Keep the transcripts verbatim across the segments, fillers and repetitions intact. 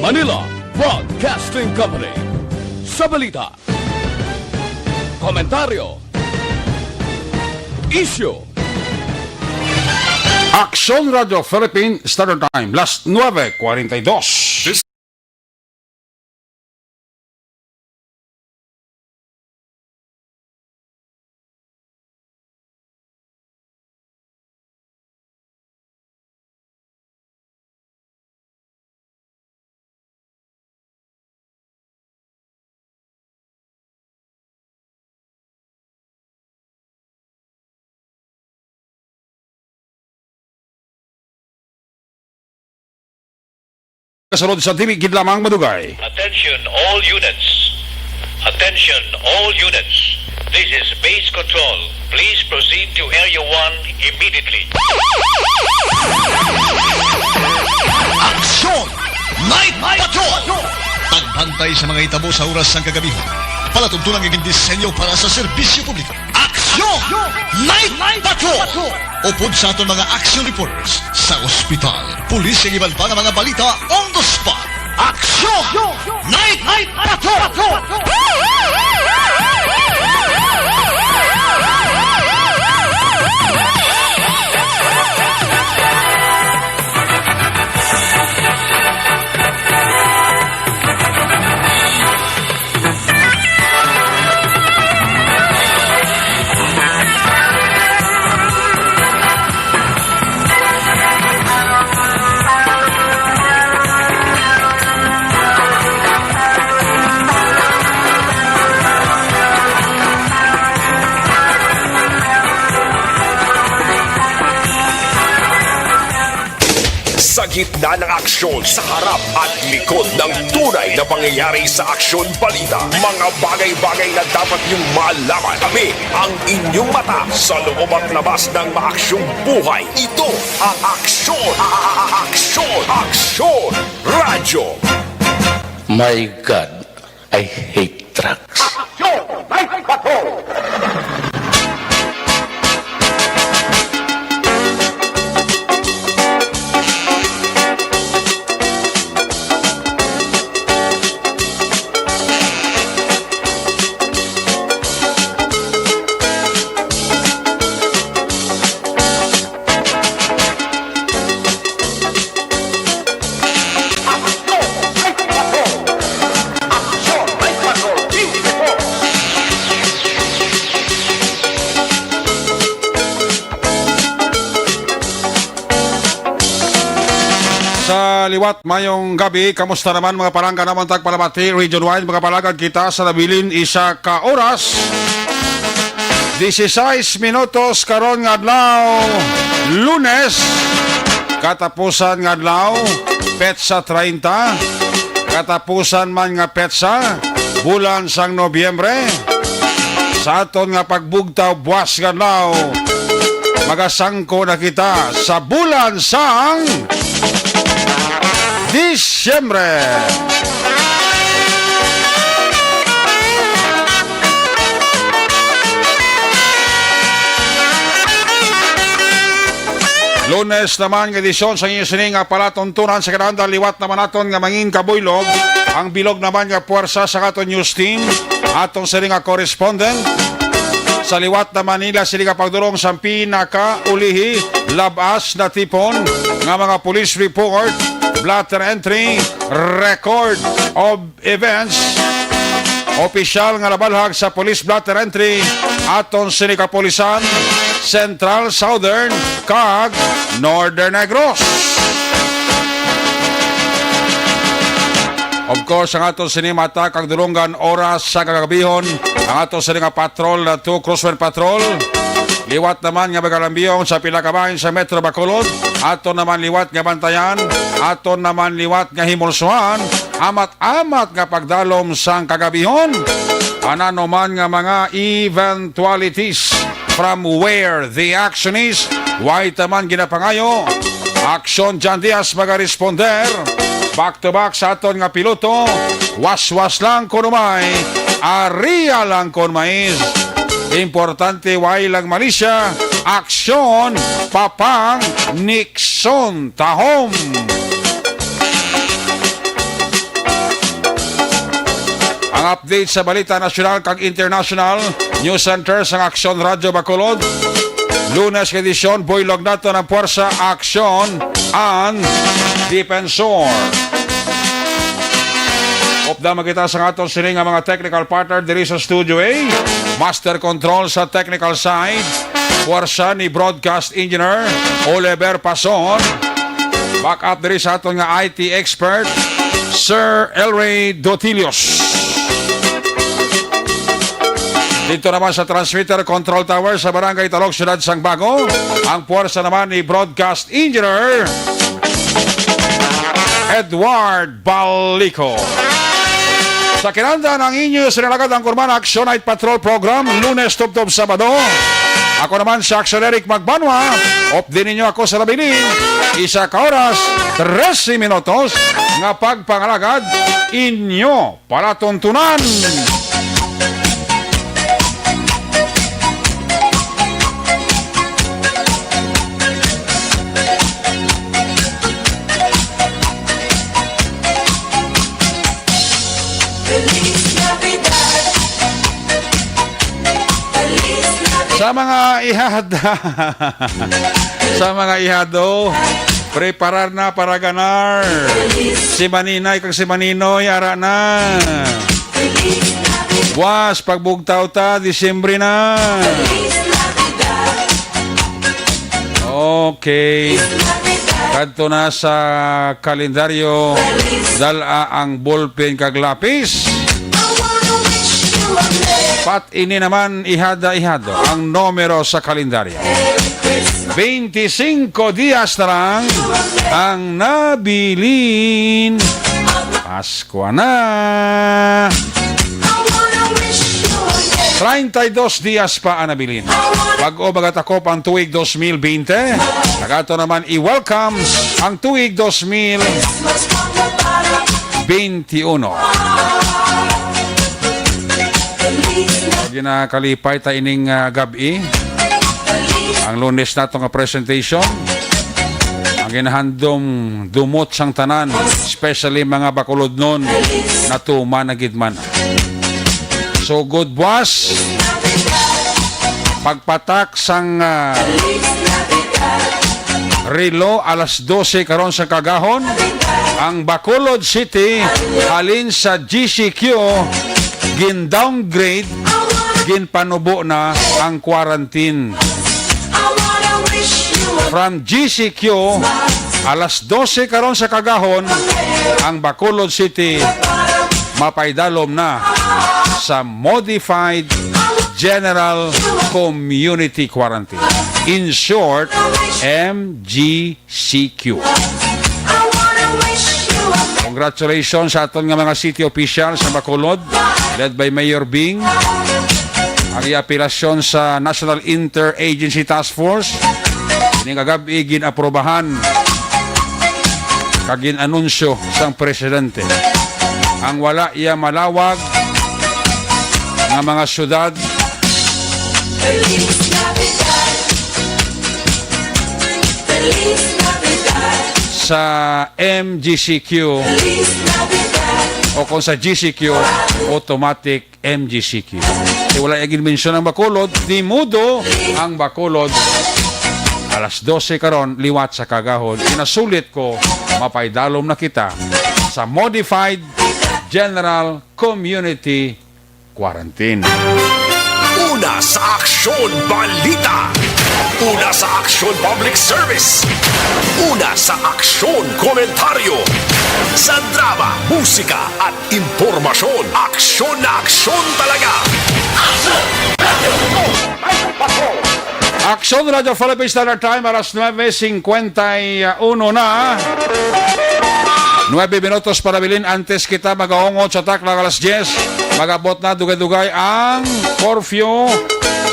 Manila Broadcasting Company. Sa balita, komentaryo, isyu. Aksyon Radio Philippine Standard Time, las nuebe cuarenta y dos. This Kasunod sa dili gid lamang madugay. Attention all units. Attention all units. This is Base Control. Please proceed to Area one immediately. Aksyon! Night Patrol! Pagbantay sa mga hitabo sa oras sang kagabihan. Palatuntunan nga gindisenyo para sa serbisyo publiko. Aksyon! Night Patrol! Upod sa aton mga action reporters sa ospital, pulis, kag iban pa nga mga balita on the spot. Aksyon! Night Patrol! Sa gitna ng aksyon, sa harap at likod ng tunay na pangyayari sa aksyon balita, mga bagay-bagay na dapat niyong malaman, kami ang inyong mata sa loob at labas ng maaksyong buhay. Ito ang Aksyon, Aksyon, Aksyon Radyo. My God, I hate trucks. Aksyon! May bato! Sa liwat, mayong gabi. Kamusta naman, mga palangga namon tagpalamati, region wide, mga palagad kita sa nabilin isa ka oras. Dieciséis minutos karon nga adlaw, Lunes, katapusan nga adlaw, petsa treinta, katapusan man nga petsa, bulan sang Nobyembre. Sa aton nga pagbugtaw buwas nga adlaw, magasangko na kita sa bulan sang Disyembre. Lunes naman nga edisyon sa inyo sini nga palatuntunan sa kinahanglan. Liwat naman naton nga mangin kabuylog ang bilog naman nga puwersa sa aton news team, aton sini nga correspondent. Sa liwat naman nila sini nga pagdulong sa pinakaulihi, labas na tipon nga mga police report, blotter entry, record of events, opisyal nga nabalhag sa police blotter entry, aton sini kapulisan, Central, Southern, kag Northern Negros. Of course, ang aton sini mata kag dulonggan oras sa kagabihon, ang aton sini nga patrol na two Crosswind Patrol. Liwat naman nga magalambiyong sa pila ka bahin sa Metro Bacolod, aton naman liwat nga bantayan, aton naman liwat nga himulsuhan, amat-amat nga pagdalom sang kagabihon. Anano man nga mga eventualities, from where the action is, way ta man ginapangayo, Aksyon John Diaz magaresponder. Back to back sa aton nga piloto, waswas lang kon umay, aria lang kon mais. Importante way lang malisya, aksyon, papang, Nixon, tahom. Update sa balita nasyonal kag international. News Center sang Aksyon Radyo Bacolod. Lunes nga edisyon, buylog naton ang Puwersa, Aksyon, and Defensor. Upda man kita sa aton sini nga mga technical partner diri sa Studio A. Master Control sa technical side, puwersa ni Broadcast Engineer Oliver Pason. Back up diri sa aton nga I T expert, Sir Elray Dotilios. Dito naman sa transmitter control tower sa Barangay Talog, Siyudad sang Bago, ang puwersa naman ni Broadcast Engineer Edward Balico. Sa kinanda ng inyo sinalagad ang Kurman Action Night Patrol Program, Lunes tubtob Sabado. Ako naman si Action Eric Magbanwa. Updi ninyo ako sa nabilin. Isa ka oras, trese minutos nga pagpangalagad, inyo palatuntunan. Sa mga ihad, sa mga ihado, preparar na para ganar. Si Maninay kag si Maninoy, ara na. Buwas, pagbugtaw ta, Disyembre na. Okay. Kadto na sa kalendaryo, dala ang ballpen kag lapis. Pat ini naman, ihada-ihado ang numero sa kalendaryo. Veinticinco dias na lang ang nabilin. Pasko na. Treinta y dos dias pa ang nabilin. Bag-o magatakop ang tuig dos mil bente, kag ato naman i-welcome ang tuig dos mil veintiuno. Ginakalipay ta ining, ah, gab-i. Ang Lunes nato nga presentation, ang ginahandom dumot sang tanan, especially mga Bacolodnon, natuman na gid man. So, good buwas. Pagpatak sang, ah, relo alas dose karon sa kagahon, ang Bacolod City halin sa G C Q gin-downgrade, ginpanubo na ang quarantine. From G C Q, alas dose karon sa kagahon, ang Bacolod City mapaidalom na sa Modified General Community Quarantine. In short, M G C Q. Congratulations sa aton nga mga city officials sa Bacolod, led by Mayor Bing. Ang iya apelasyon sa National Interagency Task Force, ini nga gab-i gin-aprobahan kag gin-anunsyo sang presidente. Ang wala iya malawag nga mga syudad sa M G C Q o kung sa G C Q, automatic M G C Q. Kay wala iya ginmensyon ang Bacolod, di mudo ang Bacolod. Alas dose karon, liwat sa kagahon, ginasulit ko, mapaidalom na kita sa Modified General Community Quarantine. Una sa Aksyon Balita. Una sa Aksyon Public Service. Una sa Aksyon Komentaryo. Sa drama, musika, at impormasyon. Aksyon na aksyon talaga. Aksyon Radyo Philippine Standard Time, alas nuebe cincuenta y uno na. Nuebe minutos para bilin antes kita magaungot sa takna nga alas diyes. Mag-abot na dugay-dugay ang curfew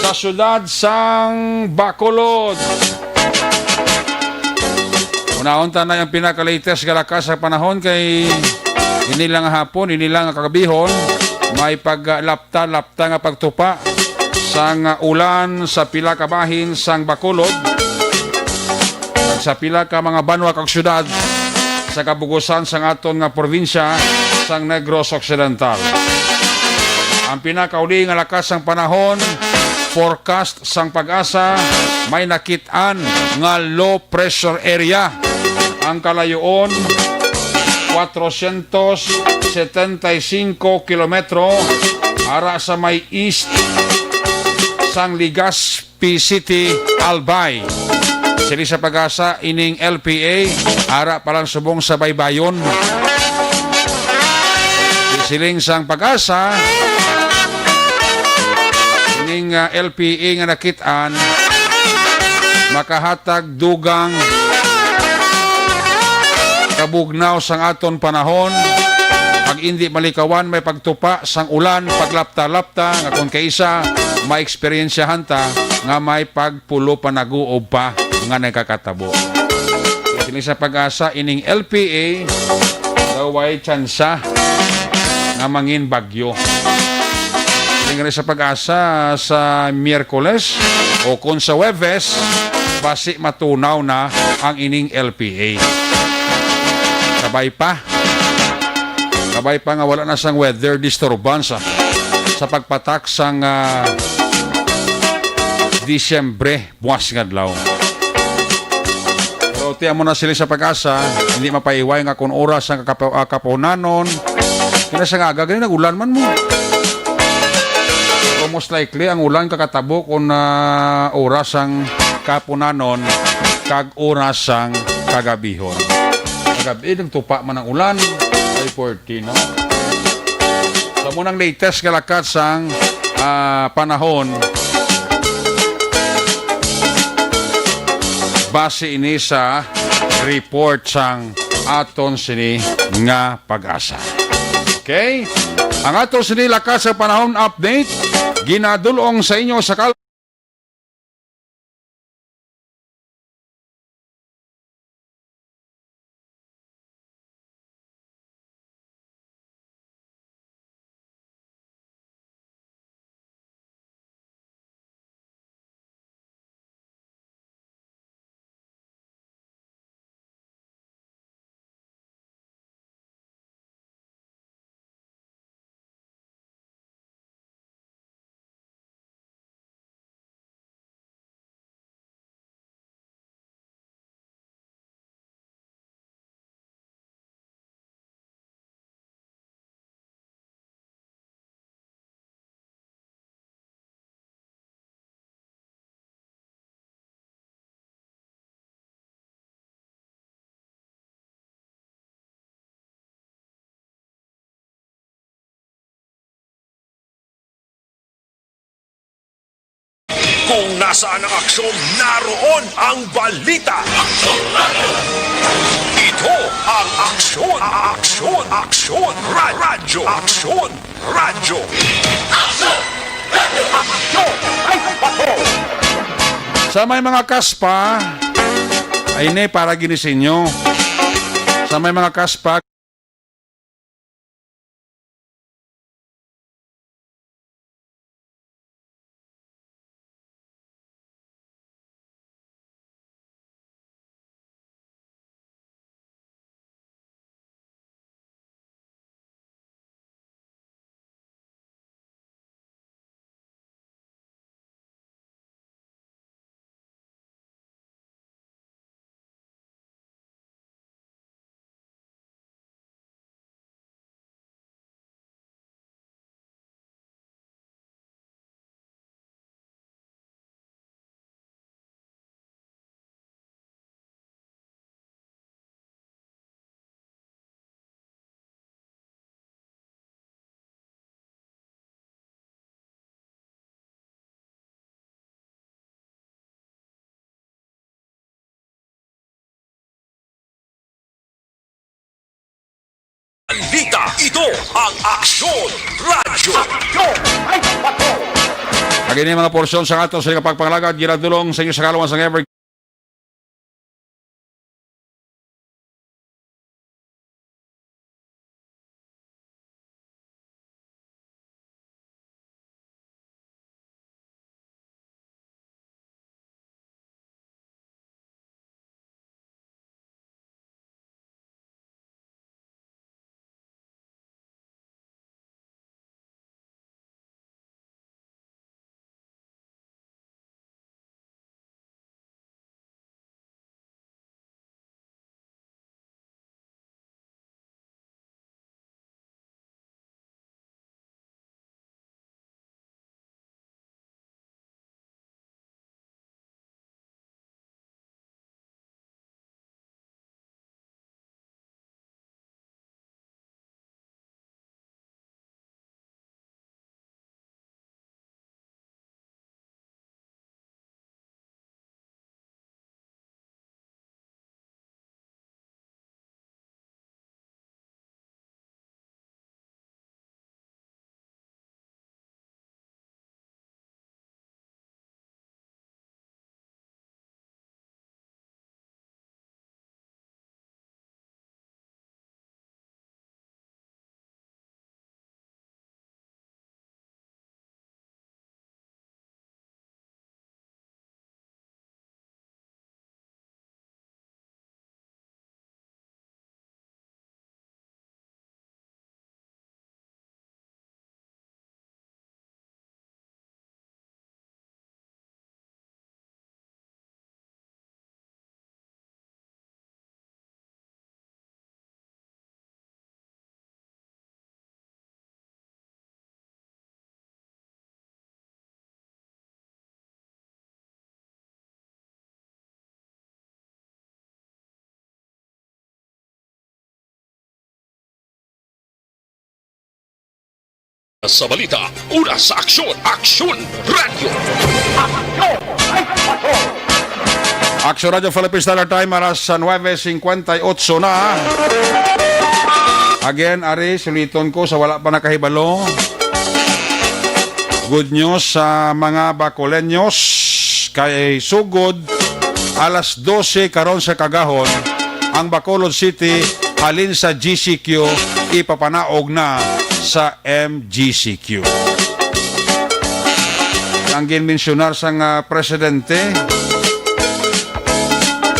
sa siyudad sang Bacolod. Unahon ta na ang pinaka-latest nga lakas sa panahon kay ini lang hapon, ini lang kagabihon, may paglapta-lapta nga pagtupa sang ulan sa pila ka bahin sang Bacolod, sa pila ka mga banwa kag syudad sa kabugusan sang aton nga probinsya sang Negros Occidental. Ang pinakauli nga lakat sang panahon, forecast sang PAGASA, may nakit-an nga low pressure area. Ang kalayoon, kwatrosyentos setenta y cinco kilometro, ara sa may east sang Legazpi City, Albay. Siling sa PAGASA, ining L P A ara pa lang subong sa baybayon. Siling sang PAGASA, ining, ah, L P A nga nakit-an makahatag dugang kabugnaw sang aton panahon. Pag indi malikawan, may pagtupa sang ulan, paglapta-lapta, nga kon kaisa, maeksperiensyahan ta nga may pagpulo panaguob pa nga nagakatabo. Siling sa PAGASA, ining L P A daw way tsansa nga mangin bagyo. Siling sa PAGASA, sa Miyerkules o kon sa Huwebes, basi matunaw na ang ining L P A. Kabay pa. Kabay pa nga wala na sang weather disturbance, ah, sa pagpatak sang, ah, Disyembre, buwas nga adlaw. Pero tiyan mo na, siling sa PAGASA, hindi mapahiway nga kung oras ang kakap-, ah, kapunanon. Kaya sa nga aga, gani nag-ulan man mo. Pero most likely, ang ulan kakatabo kung, ah, oras ang kapunanon kag oras sang kagabihon. Kagabi, nagtupa man ang ulan. Ay, forty, no? Sa munang latest nga lakat sang, ah, panahon, base ini sa report sang aton sini nga PAGASA. Okay? Ang aton sini lakat sa panahon update, ginadulong sa inyo sa kal- Kung nasaan ang aksyon, naroon ang balita. Ito ang Aksyon, Aksyon, Aksyon, Ra-, Radyo, Aksyon, Radyo. Aksyon! Radyo! Aksyon! Ay, bato! Sa may mga kaspa, ay, ini para gini sa inyo. Sa may mga kaspa, Balita. Ito ang Aksyon Radyo. Aksyon! Ay, bato! Agi ni mga porsyon sa ato sa pagpangalagad, ginadulong sa inyo sa kaluwas sang ever Sa balita, una sa aksyon, Aksyon Radio. Aksyon Radyo Philippine Standard Time, alas nuebe cincuenta y ocho na. Again, ari, suliton ko sa wala pa nakahibalo. Good news sa mga Bacoleños, kay sugod alas dose karon sa kagahon, ang Bacolod City halin sa G C Q ipapanaog na sa M G C Q. Ang ginmensyonar sang, ah, presidente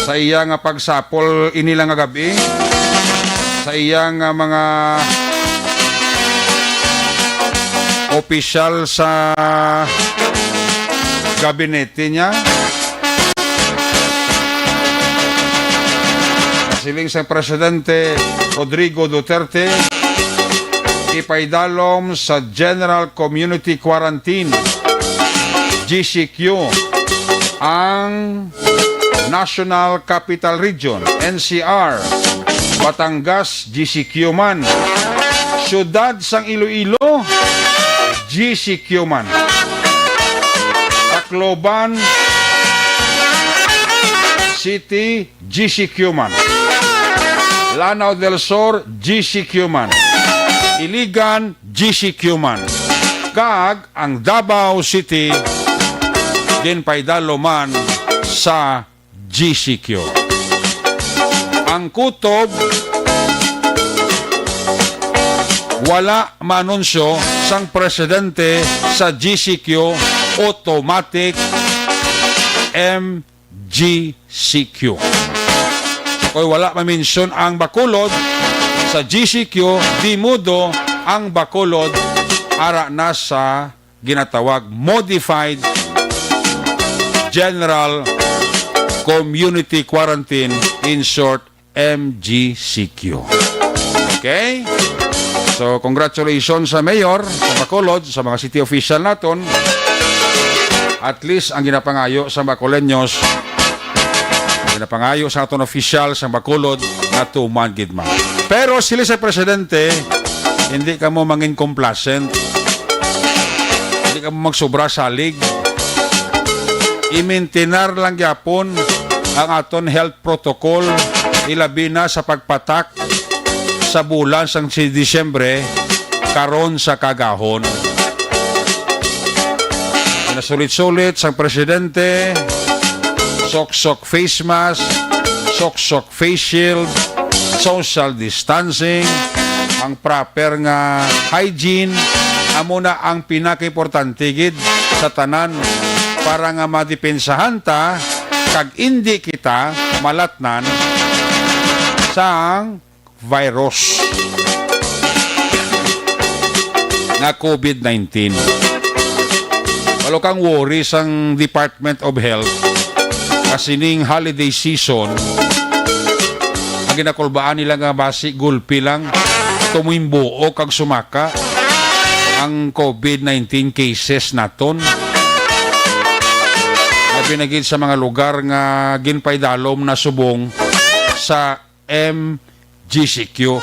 sa iya nga pagsapol ini lang nga gab-i, sa iya nga mga opisyal sa gabinete niya, siling sang Presidente Rodrigo Duterte, ipaidalom sa General Community Quarantine, G C Q, ang National Capital Region, N C R, Batangas, G C Q man, Siyudad sang Iloilo, G C Q man, Tacloban City, G C Q man. Lanao del Sur, G C Q man. Iligan, G C Q man. Kag ang Davao City, ginpaidalom man sa G C Q. Ang kutob, wala maanunsyo sang presidente sa G C Q, automatic M G C Q. Kung wala mamensyon ang Bacolod sa G C Q, di mudo ang Bacolod ara na sa ginatawag Modified General Community Quarantine, in short, M G C Q. Okay? So, congratulations sa mayor, sa Bacolod, sa mga city official naton. At least, ang ginapangayo sa Bacoleños, ang ginapangayo sa aton official sa Bacolod, natuman gid man. Pero sila sa presidente, hindi kamo mangin complacent. Hindi kamo magsobra salig. I-maintinar lang gyapon ang aton health protocol, ilabi na sa pagpatak sa bulan sang si Disyembre, karon sa kagahon. Nasulit-sulit sang presidente, sok-sok face mask, sok-sok face shield, social distancing, ang proper nga hygiene, amo na ang pinakaimportante gid sa tanan para nga madepensahan ta kag indi kita malatnan sang virus nga covid nineteen. Walo kang worry sang Department of Health nga sining holiday season, ang ginakulbaan nila nga basi gulpi lang, tumimbuo kag sumaka ang covid nineteen cases naton. Labi na gid sa mga lugar nga ginpaidalom na subong sa M G C Q.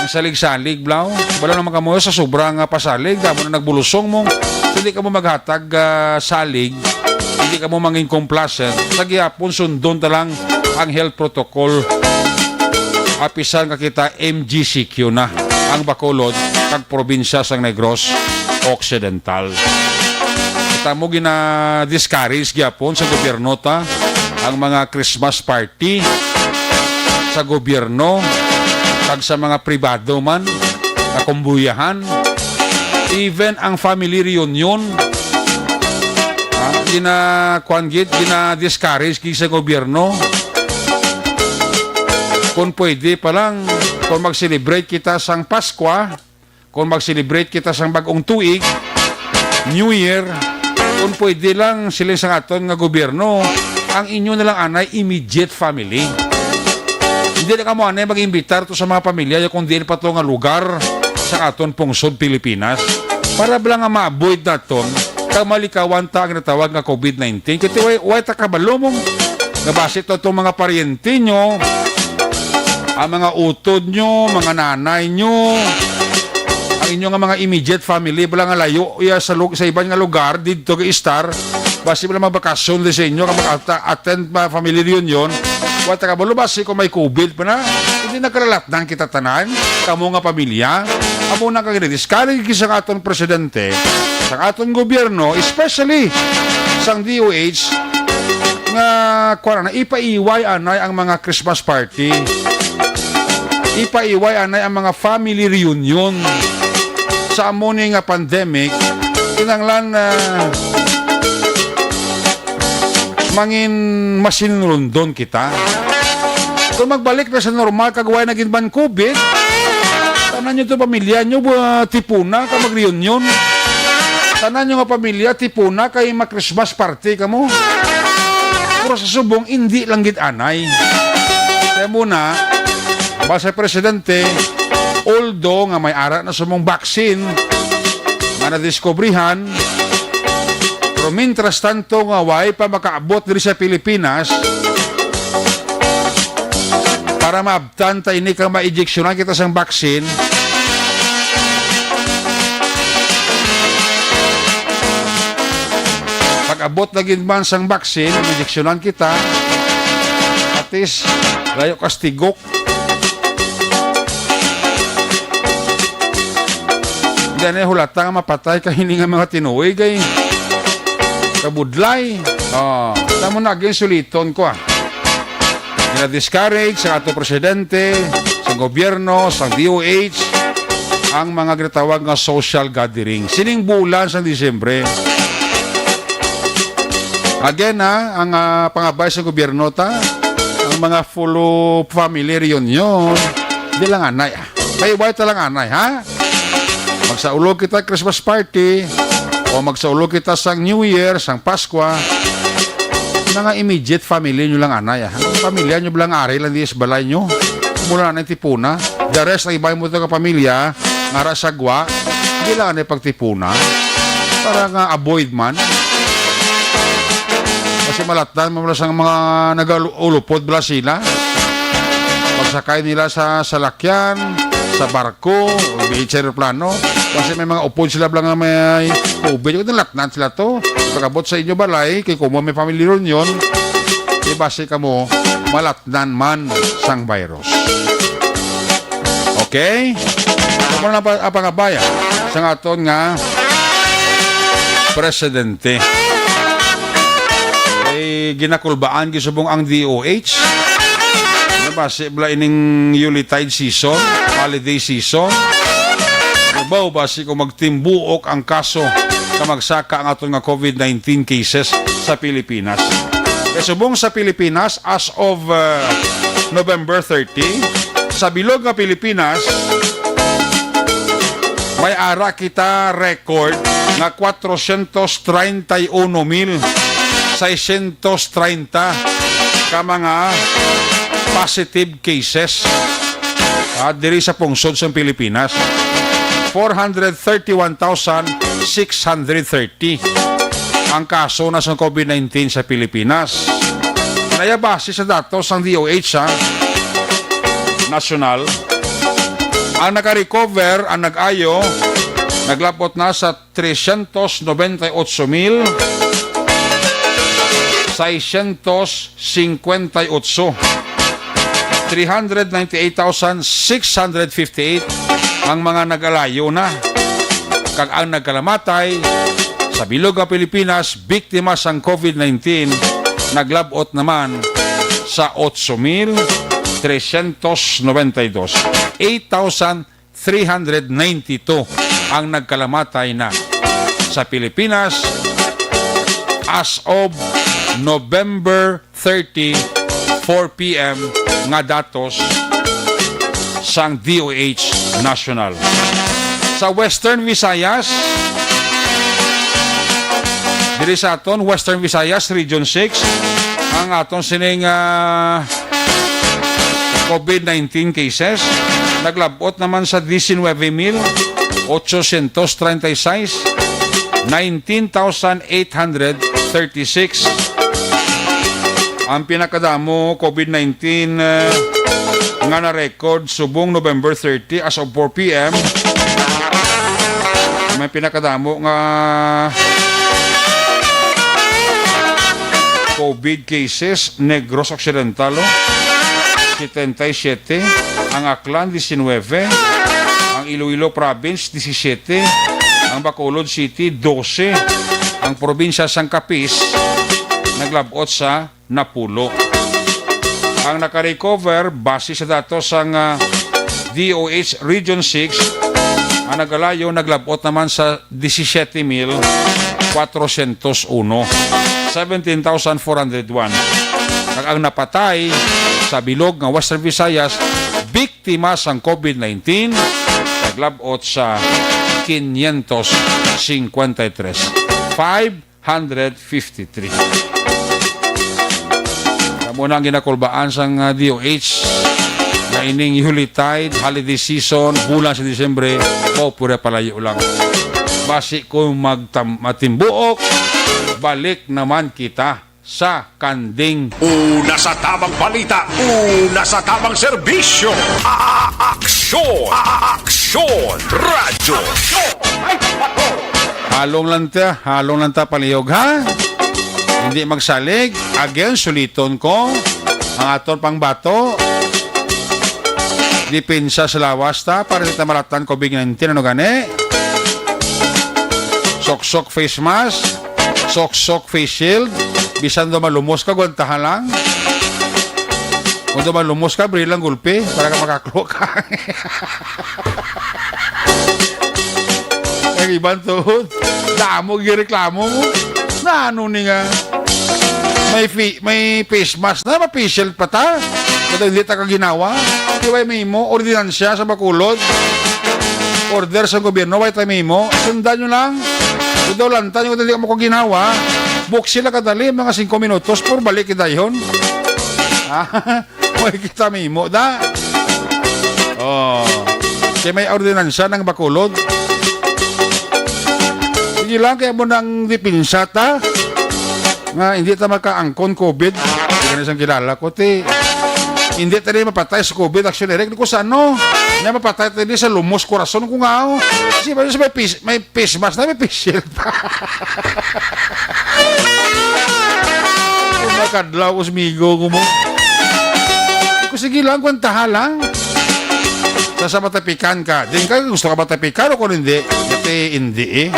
Ang salig-salig, blaw. Wala naman kamo sa sobra nga pasalig. Damo na nagbulusong mo. Hindi ka mo maghatag, ah, salig. Hindi ka mo mangin complacent. Sa gihapon, sundon ta lang ang health protocol. Apisan ka kita, M G C Q na ang Bacolod kag probinsya sang Negros Occidental. Kita mo gina-discourage gyapon sa gobyerno ta ang mga Christmas party sa gobyerno kag sa mga pribado man, kakumbuyahan, even ang family reunion, ah, gina-, kuwan gid, gina-discourage gid sa gobyerno. Kung pwede pa lang, kung mag-celebrate kita sang Paskwa, kung mag-celebrate kita sang bag-ong tuig, New Year, kung pwede lang, sila sa aton nga gobyerno, ang inyo na lang anay immediate family. Hindi na kamo anay mag-imbitar to sa mga pamilya, kung diin pa to nga lugar sa aton pungsod Pilipinas. Para bala nga ma-avoid naton, kag malikawan ta ang natawag nga covid nineteen. Kaya way, way ta kabalo mo nga basi to itong mga paryente nyo, ang mga utod nyo, mga nanay nyo, inyo nga mga immediate family, bala nga layo iya sa lug-, sa iban nga lugar, didto kay Star, basi bala mabakasyon di sa inyo, kag mag-ata-, attend pa family reunion, wa ta kabalo basi kung may COVID pa na, hindi nagkalalatnan kita tanan, kamo nga pamilya, amo na kag discourage sa aton presidente, sa aton gobyerno, especially sang D O H, nga, kuwan na, ipaiway anay ang mga Christmas party. Ipaiway anay ang mga family reunion. Sa amo ni nga pandemic, kinahanglan, ah, mangin masinulundon kita. Kung magbalik na sa normal, kag way na gid man COVID, tanan nyo to pamilya nyo, ah, tipuna ka mag-reunion. Tanan nyo nga pamilya, tipuna kay mag-Christmas party kamo. Pero sa subong, hindi lang gid anay. Kaya muna, base presidente, although nga may ara na subong vaccine nga nadiskubrihan, pero mintras tanto nga way pa makaabot diri sa Pilipinas, para maabtan ta ini kag maijeksyonan kita sang vaccine. Pag-abot na gid man sang vaccine, injeksyonan kita, at least, layo kastigok. Hindi na hulata nga mapatay ka hini nga mga tinuig ay kabudlay. Oh, tamo na, again, suliton ko, ah. Gina-discourage sa ato presidente, sa gobyerno, sa D O H, ang mga ginatawag nga social gathering. Sining bulan sa Disyembre. Again, ha, ang, ah, pangabay sa gobyerno ta, ang mga full family reunion, di lang anay, ah. Kay way ta lang anay, ha? Magsaulog kita Christmas party, o magsaulog kita sang New Year, sang Paskwa, mga immediate family nyo lang anay, ah. Ang pamilya nyo lang ari lang di sa balay nyo. Mula na tipuna. The rest, ang iba mo ka pamilya, nga ra sagwa, di lang anay pagtipuna. Para nga avoid man. Kasi malatdan mo lang sa mga nag-ulupod bala sila. Pagsakay nila sa salakyan, sa barko, o biit sa eroplano. Kasi may mga upod sila bala nga may COVID. Kung nalatnan sila to, pag-abot sa inyo balay, kay kung may family reunion, di basi kamo malatnan man sang virus. Okay? Amo na pa, ang pangabaya sa aton nga presidente. Ay, ginakulbaan gisubong ang D O H. Nabasi bala ining Yuletide season, holiday season. Baw basi kung magtimbuok ang kaso ka magsaka ang aton nga COVID nineteen cases sa Pilipinas. Kay subong sa Pilipinas, as of, uh, November thirty, sa bilog nga Pilipinas, may ara kita record nga kwatrocientos treinta y uno mil seiscientos treinta ka mga positive cases, ah, diri sa pungsod sa Pilipinas. Four hundred thirty-one thousand six hundred thirty ang kaso na sa COVID nineteen sa Pilipinas. Naya base sa datos sang D O H, ha, nasyonal. Ang naka-recover, ang nag-ayo, naglabot na sa trescientos noventa y ocho mil seiscientos cincuenta y ocho. Three hundred ninety-eight thousand six hundred fifty-eight ang mga nag-alayo na. Kag ang nagkalamatay sa bilog nga Pilipinas, biktima sang COVID nineteen, naglabot naman sa ocho mil trescientos noventa y dos. Eight thousand three hundred ninety-two ang nagkalamatay na sa Pilipinas as of November thirty, four P M nga datos sang D O H National. Sa Western Visayas, diri sa aton Western Visayas, Region six, ang aton sining, ah, COVID nineteen cases, naglabot naman sa diecinueve mil ochocientos treinta y seis, nineteen thousand eight hundred thirty-six. Ang pinakadamo COVID nineteen, eh, nga na-record subong November thirty as of four P M, May pinakadamo nga COVID cases, Negros Occidental, oh, setenta y siete, ang Aklan, diecinueve, ang Iloilo Province, disisiete, ang Bacolod City, dose, ang probinsya sang Capiz, naglab-ot sa napulo. Ang nakarecover, base sa datos sang, ah, D O H Region six, ang nagalayo naglab-ot naman sa disisiete mil kwatrosyentos uno, seventeen thousand four hundred one. Kag ang napatay sa bilog nga Western Visayas, biktima sang COVID nineteen, naglab-ot sa quinientos cincuenta y tres. Five hundred fifty-three. Amo na ang ginakulbaan sang, ah, D O H nga ining Yuletide, holiday season, bulan sa Disyembre, mao pura palayo lang. Basi kung magtam-, matimbuok, balik naman kita sa kanding. Una sa tamang balita, una sa tamang serbisyo. A-, aksyon, a-, aksyon, radyo. Halong lang ta, halong lang ta palihog, ha? Hindi magsalig. Again, suliton ko ang aton pangbato. Depensa sa lawas ta para di ta malatan COVID nineteen, ano gani? Sok-sok face mask, sok-sok face shield, bisan daw malumos ka, gwantahan lang. Kung daw malumos ka, bili lang gulpi para ka makaklo ka. Ang iban tuod, damo gireklamo mo. Na ano ni nga? May fi-, may face mask na, may face shield pa ta. Kada hindi ta kaginawa, di ba may mo, ordinansya sa Bacolod? Order sa gobyerno, way ta may mo. Sundan nyo lang. Kung daw lantan nyo, hindi ka mo kaginawa. Buksi lang kadali, mga singko minutos, puro balik kita yun. Ah, May kita mimo da. Oh. Kay may ordinansa ng Bacolod. Sige lang, kaya mo nang depensa ta. Nga, hindi ta makaangkon COVID. Hindi ka na siyang kilala ko, ti. Hindi ta rin mapatay sa COVID. Actually, Rick, ko sa ano? Nga mapatay ta rin sa lumos, korason ko nga, oh. Kasi ba, sa may pis-, may face mask na, may face shield pa. Makadlaw ko sa migo ko mo. Ko, sige lang, kwantaha lang. Sa, sa matapikan ka. Din ka, gusto ka matapikan o kung hindi? Dati hindi eh.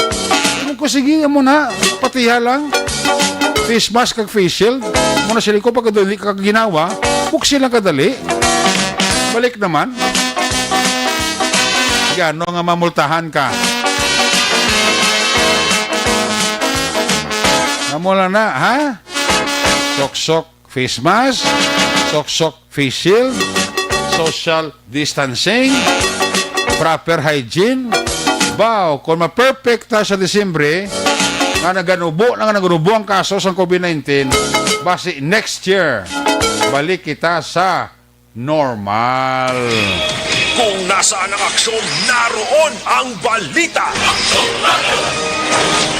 Ko, sige mo na, patiha lang. Face mask kag face shield. Muna sila ko pag dili ka ginawa, buksi lang kadali. Balik naman. Gano nga mamultahan ka? Amo lang na, ha? Sok-sok face mask, sok-sok face shield, social distancing, proper hygiene. Baw, kung ma-perfect ta sa Disyembre, nga naganubo na nga naganubo ang kaso sang COVID nineteen, basi next year, balik kita sa normal. Kung nasaan ang aksyon, naroon ang balita.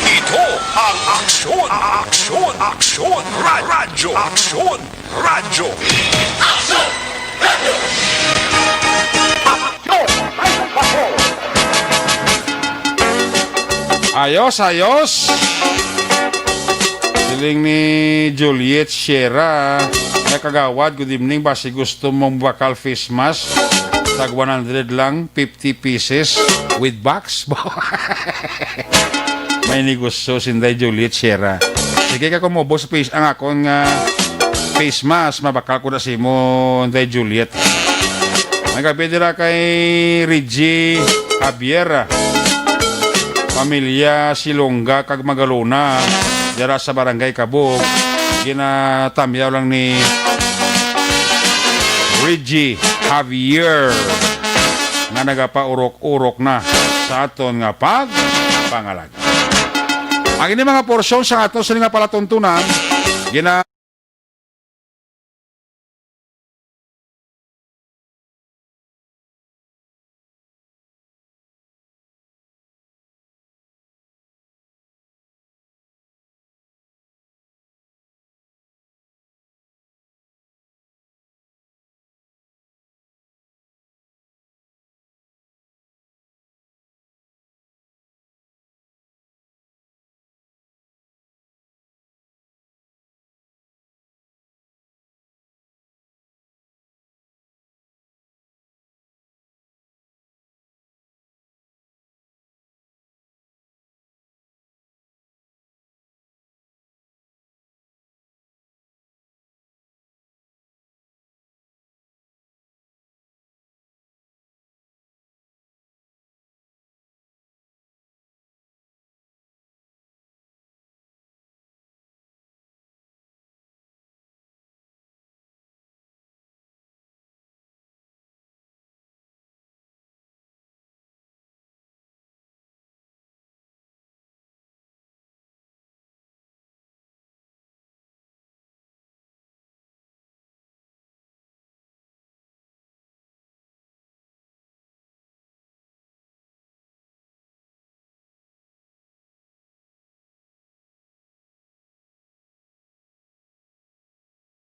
Ito ang Aksyon, Aksyon, Aksyon, Ra-, Radyo, Aksyon, Radyo. Ayos, ayos. Siling ni Juliet Sierra, nga, "Kagawad, good evening. Basi gusto mong bakal face mask, tag one hundred lang, fifty pieces with box." May negosyo si Inday Juliet Sierra. Sige ka kumubo sa face, ang akon nga face mask, mabakal ko na sa imo, Inday Juliet. Ang gabi dira kay Reggie Javier, pamilya Silonga kag Magalona, dira sa Barangay Kabog, ginatamyaw lang ni Reggie Javier nga nagapaurok-urok na sa aton nga pagpangalaga. Ang ini mga porsyon sa aton sini nga palatuntunan, gina-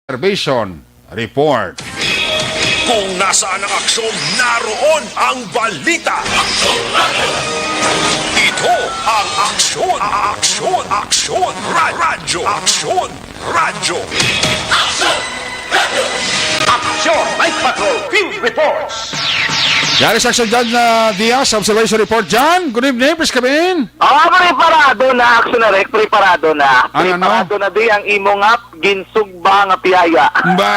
Observation Report. Kung nasaan ang aksyon, naroon ang balita. Ito ang Aksyon, Aksyon, Aksyon, Ra- Radyo, Aksyon, Radyo. Action Night Patrol Field Reports. Yari sa action dyan, uh, Diaz, observation report dyan. Good evening, please come in. Oh, preparado na, Action Rek, preparado na. Ang ano? Preparado na di ang imo nga ginsugba nga piyaya. Ba,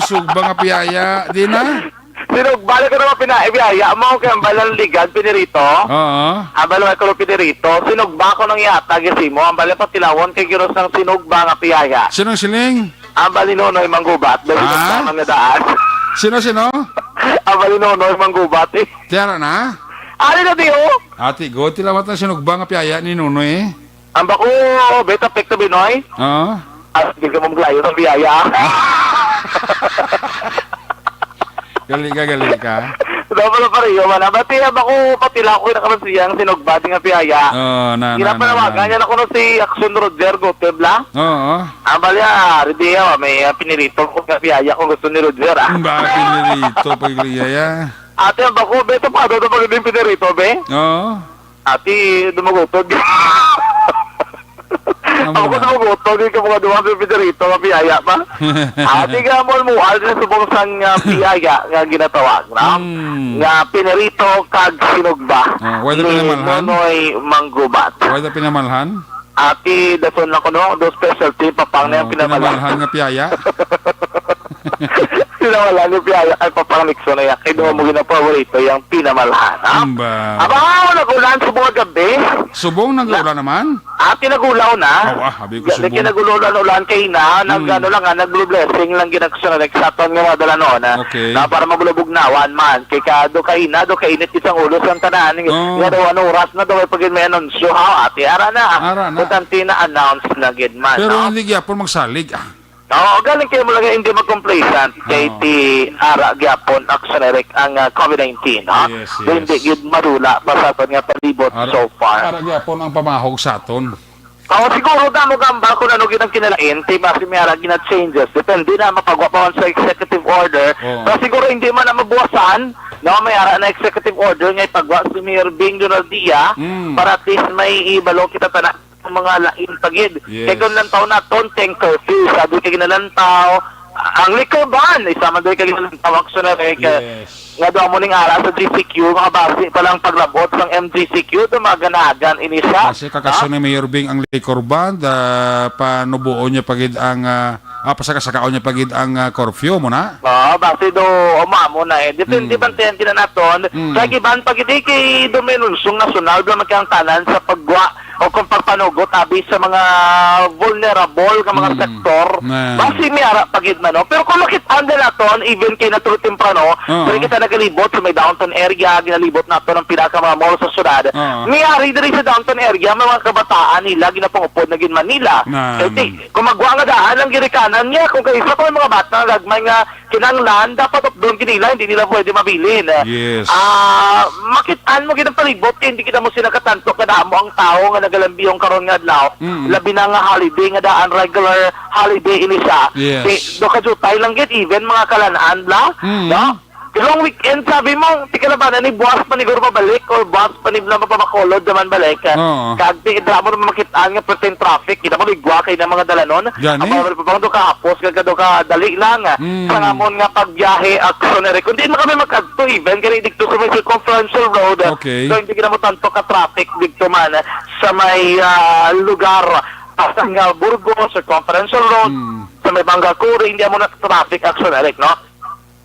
sugba nga piyaya. Di na? Sinugba na ko naman pina, eh, piyaya mo, kaya ang balang ligad, pinirito. Oo. Ang balang ko pinirito. Sinugba ko nang yata, gisi mo. Ang balang patilawon kay giros ng sinugba nga piyaya. Sinong siling? Ang bali Nonoy Manggubat. Dali Ah? sa tamang nga daan. Sino, sino? Ang bali Nonoy Manggubat, eh. Tiara na? Ali na di, oh. Ati, go, tilawat na sinugba nga piyaya ni Nonoy, eh. Ang bako, beta pek na Binoy. Oo. At di ka mong layo ng biyaya. Gali ka, gali ka. Dapat na pareho man. Ang bati, ang bako, patila ko na kaman siyang sinugba, di nga piyaya. Oo, na, na, na, Ginapanawagan na. niya na kuno si Action Roger Guteb la. Oo. Ang balya, Ridea, may, ah, pinirito ko nga piyaya kung gusto ni Roger, ah. Ba, pinirito, pag ligaya. Ate, ang bako, be, tapado na pag din pinirito, be. Oo. Ate, dumagutod. Amo Ako na. Dumagutod, di ka mga duha sa pinirito, nga piyaya pa. Ate, nga mo, mo, alin na subong sang, ah, piyaya nga ginatawag, no? Hmm. Nga pinirito kag sinugba Ah, wala ni pinamalhan? Nonoy Manggubat. Wala pinamalhan? Ati, dason lang ko, no? Do specialty, papang na yung Oh, pinamalhan. Pinamalhan nga piyaya. Pinamalhan yung piyaya. Ay, papang Nixon na yan. Kay doon mo Oh. ginapaborito yung pinamalhan, ha? Amba. Aba, wala ko lang sa buong gabi. Subong nag-ulan naman? Ati, nagulaw na. Oh, ah, abi ko Ga- subong. Lagi nagululan-ulan kay na, nag-, Hmm. ano lang, ah, nag-blue blessing lang ginagsunod. Nagsaton nga mga dalanon, ah, Okay. na para mabulabog na, one month. Kay ka, do kaina, do kainit isang ulo sa tanan. Oh. Nga daw, ano, oras na daw, ay pag may anunsyo, ha? Ati, ara na. Ara na. Importante na announce na gid man, Pero no? hindi gyapon magsalig, ah. Oo, galing kayo mo lang hindi mag-complacent kay Oo. ti ara gyapon, Action Eric, ang, ah, COVID nineteen, ha? Yes, Do hindi yes. gid madula pa sa aton nga palibot Ara, so far. ara gyapon ang pamahog sa aton. Oo, siguro damo gamba kung ano gid ang kinalain, ti basi may ara gina changes. Depende na mapagwa pa man sa executive order. Oo. Pero siguro hindi man na mabuwasan, no? May ara na executive order nga ipagwa si Mayor Bing Donaldia Mm. para at least may ibalo kita tanan ang mga lain pa gid. Yes. Kay kung lantaw naton, ten curfew, sabi kay ginalantaw, ang liquor ban, isa man doy kay ginalantaw, Action Eric, Yes. nga daw mo ning ara sa G C Q, mga basi pa lang paglabot sang M G C Q, do maganagan ini siya. Kasi kakaso Ha? ni Mayor Bing ang liquor ban, ah, panubuon niya pa gid ang, ah, ah, pasakasakaon niya pa gid ang, ah, curfew mo na? Oo, basi do, umamo na eh. Depende Mm. bantente na naton. Mm. Sa giban pa gid eh, kay do may lunsong nasyonal, do magkangtanan sa pagwa o kung pagpanugot abi sa mga vulnerable nga mga Mm. sektor, Na. basi may ara pa gid man, no? Pero kung makit-an na naton, even kay natuloy temprano, Oo. dili kita nagalibot sa may downtown area, ginalibot nato ang pila ka mga mall sa syudad. Oo. May ari diri sa downtown area, may mga kabataan nila ginapangupod na gid Manila. Na. Kay ti, kung magwa nga daan ang girikanan niya, kung kaisa pa may mga bata nga gagmay nga kinahanglan, dapat updon gid nila, hindi nila pwede mabilin. Yes. Ah, makit-an mo gid ang palibot, kay hindi kita mo sila katanto kadamo ang tawo nga nagalambiyong karon nga adlaw. Mm. Labi na nga holiday nga daan, regular holiday ini siya. Yes. Di, do kajutay lang gid, even mga kalanaan la, Mm. no? Long weekend, sabi mo, ti kalabanan ni buwas pa ni Guro mabalik or buwas pa ni lang mapabakulod naman balik. Oo. Kag ti, damo naman makit-an nga percent traffic. Kita mo, ligwa kay na mga dalanon. Gani? Ang mga pabang do kahapos, kag do ka dali lang. Mm. Sa amon nga pagbiyahe, Action Eric. Kung di na kami magkadto, even kani dito sa may circumferential road. Okay. So, hindi gid mo tanto ka traffic dito man sa may, ah, lugar. Sa nga Burgos, circumferential road. Mm. Sa may Manggakuring, hindi mo na traffic, Action Eric, no?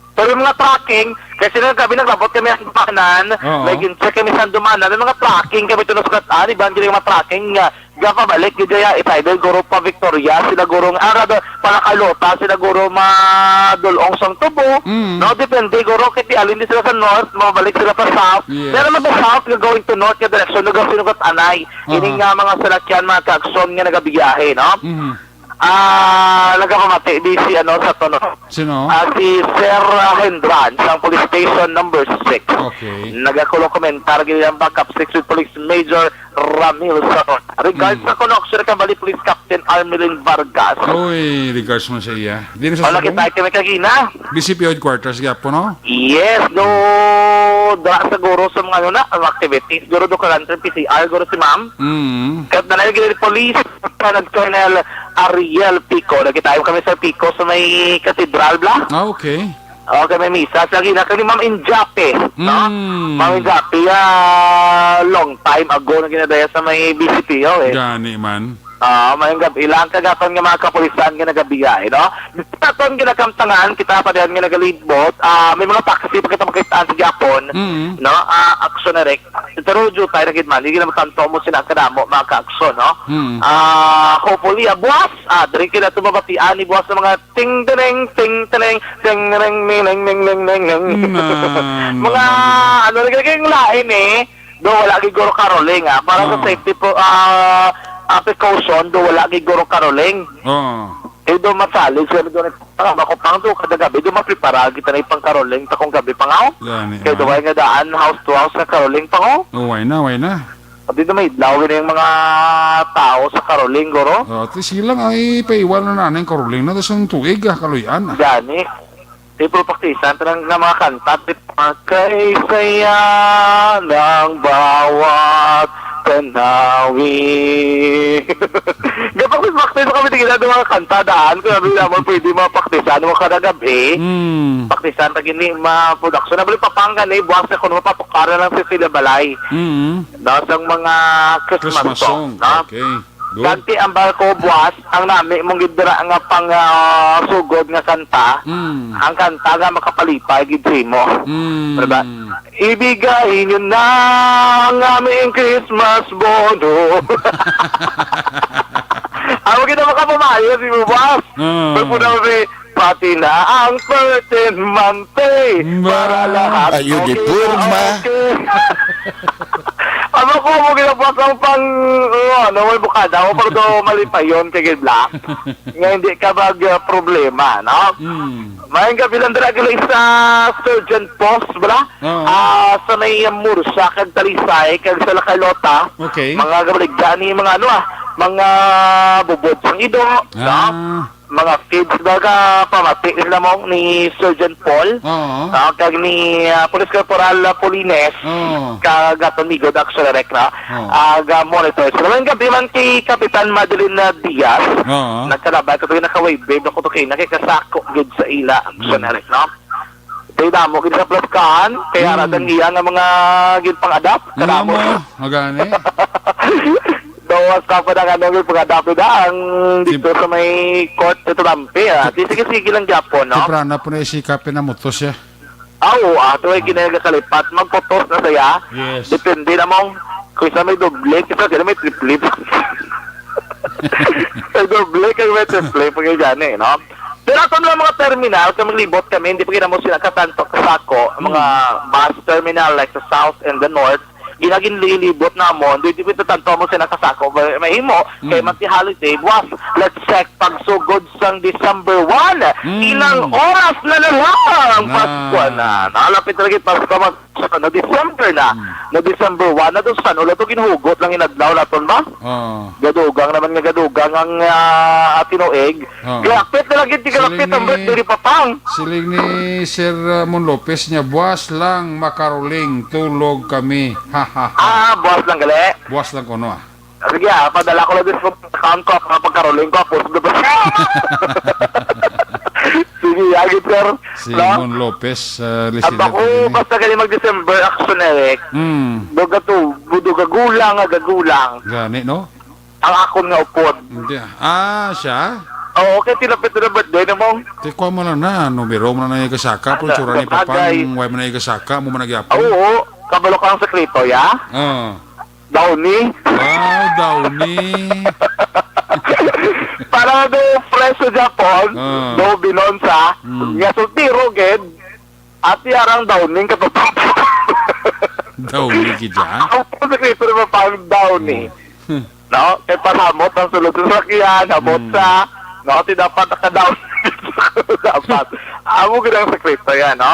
Pero yung mga trucking, kasi nung gabi naglabot kami ang dumanan, Oo. nag-check kami sa dumanan, may mga trucking kami ito nasukat, ah, ni Banjir yung mga trucking nga, nga pabalik, gid kaya, it's either guro pa Victoria, sila guro nga, ah, rather, pala Carlota, sila guro madulong sang tubo, Mm. no, depende, guro, kay alin di sila sa north, mabalik sila pa south, Yes. pero mag south, nga going to north, nga direction, nga sinukat anay, Aha. ini nga mga salakyan, mga kaaksyon nga nagabiyahe, no? Mhm. Ah, nagapamati di si ano sa tono. Sino? Ah, si Sir, ah, Hendran sa Police Station number six. Okay. Nagakulo komentar gid ang backup six with Police Major Ramil Sarona. Regards Mm. sa connection kay bali Police Captain Armelin Vargas. Oy, regards man sa iya. Di na sa Wala subong? Kita kami kagina. B C P headquarters gyapon, no? Yes, do dara siguro sa mga ano na, ang activities. Siguro do ka P C R, siguro si ma'am. Mm. Kahit na lagi ni police, Lieutenant Colonel Ariel Pico. Nagkita kami sa Pico sa may katedral, bla? Ah, okay. Okay, may misa. Sa gina, kani Ma'am Injape, no? Mm. Ma'am Injape, ah, long time ago na ginadaya sa may B C P O, eh. Gani man. Ah, may gab-, ilang kagatan nga mga kapulisan nga nagabiya, eh, no? Sa aton ginakamtangan, kita pa diyan nga nagalibot, ah, may mga taxi pa kita makitaan sa Japon, Mm. no? Ah, action na rek. Pero jutay na gid man, hindi naman tanto mo sila kadamo, mga ka-action, no? Mm. Ah, hopefully, ah, buwas, ah, diri kila tumabatian ni buwas ng mga ting, ting, ting, ting, ting, ting, ting, ting, ting, ting, ting. Na, na, Mga, na, na. Ano, nagiging lain, eh. Do, wala gid guro caroling, ah. Para sa Oo. Safety po, ah, ah, precaution, do, wala gid guro caroling. Oo. Eh, do, masalig sila do, ah, ako pang do, kada gabi, do, maprepara kita na ipang caroling, ta kung gabi pa nga, oh. Gani, Kaya do, ah. Kaya nga daan, house to house na caroling pa, oh. Oh, why na, why na? Pati na may idlaw gini ang mga tao sa caroling, guro. Oh, at least sige lang, ay, paiwan na naning caroling na, tas ang tuig, ah, kaluyan, ah. Gani. Di po praktisan, pero nga mga kanta, di pa, "Kay saya ng bawat tanawin." Gapag may practice kami, di ginagawa mga kanta, daan, kung sabi naman, pwede mga praktisan, mga kada gabi. Mm. Praktisan, pag hindi ma-production. Nabali pa pang gani, buwas na kung mapatukaran lang sa sila balay. Mm. No, sang mga Christmas Christmas song, song. No? Okay. Good. Dati ang barko buwas, ang nami mong gidira nga pang, ah, sugod nga kanta, Mm. ang kanta nga makapalipay gid sa imo. Mm. Diba? "Ibigay niyo na ang aming Christmas bono." Ako kita makapamayo si mo, boss. Ah. Pag po na may Pati na ang thirteen month pay Ba? Para lahat. Ay, okay uniforma. Na, okay. Ano ko mo ginabas ang pang, uh, ano, may bukada mo, pero do malipayon kay Gid Black. Nga hindi ka mag, uh, problema, no? Mm. Mayang gabi lang dira gali sa Sergeant Post, bala? Oo. Ah, sa may Mursa, kag Talisay, kag sa La Carlota. Okay. Mga gabaligda ni mga ano, ah, mga bubod sang ido, no? Ah. Mga feeds baga pamati nila mo ni Sergeant Paul. Oo. Ah, kag ni, ah, Police Corporal, ah, Polines. Oo. Kag aton migo da Action Direct na. Oo. Ah, ga monitor. Sa malang gabi man kay Kapitan Madeline, ah, Diaz. Oo. Nagkalabay ko to, naka-wave-wave ako to kay nakikasako gid sa ila. Action Mm. Direct, no? Kay damo gid sa plaskan, kay Mm. ara ang iya nga mga ginpang-adapt, Nga kadamo. Mo, magani. Dawas ka pa na nga nang pag-adapt na ang Tip- dito sa may court sa Tulampi, ah. Tip- Di sige-sige lang gyapon, no? Tiprana po na isikapin na mutos siya. Ah, oo, ah, ito ay ginagakalipat. Magputos na saya. Yes. Depende na mong, kung isa may doble, kisa sila may triple. May doble, kay may triple, pag gani, no? Pero ato lang mga terminal, kami libot kami, hindi pa ginamo sila katanto kasako, ang mga Hmm. bus terminal, like sa South and the North, ginaginlilibot namon, di, di, di, tanto mo sila kasako, may, may imo, kay Hmm. Mati Holiday, buwas, let's check, pagsugod sang December one, Hmm. Ilang oras na na lang, Na. Pasko na. Nalapit na lagi, Pasko, mag-, ano, December na. Hmm. Na December one na to, san, wala to, ginhugot lang inadlaw naton ba? Oo. Gadugang naman nga gadugang ang, ah, tinuig. Oo. Galapit na lagi, di galapit Siling ang ni, birthday ni Papang. Siling ni Sir, ah, Mon Lopez niya, "Buwas lang makaruling, tulog kami." Ha, ha, ha. Ah, buwas lang gali. Buwas lang kuno, ah. Sige, ah, padala ko lang din sa account ko, mga pagkaruling ko, post na ba? Sige, agad, sir. Si No? Mon Lopez, ah, Ang listener bako, ko din, eh. Basta gali mag-December, action, Eric. Mm. Duga to, duga gulang, nga gagulang. Gani, no? Ang akon nga upod. Hindi, ah. Ah, siya? Oo, kay tilapit na birthday na mo. Ti, kuha mo lang na, numero mo na na yung kasaka, pero Ano, tsura ni Papang, sabagay. Why mo na yung kasaka, mo man nagyapon? Oo, kabalo ka ang sekreto, ya? Oo. Downy. Wow, Downy. Para do fresh sa Japon, Ah. Do Binonsa, Mm. nga soltero gid, ati arang Downy ka to. Downy gid siya? Ang sekreto naman pang Downy. Mm. No? Kay pasamot ang sulod sa sakyan, hamot Mm. sa, no? Ti dapat naka-Downy. Dapat. Amo gid ang sekreto yan, no?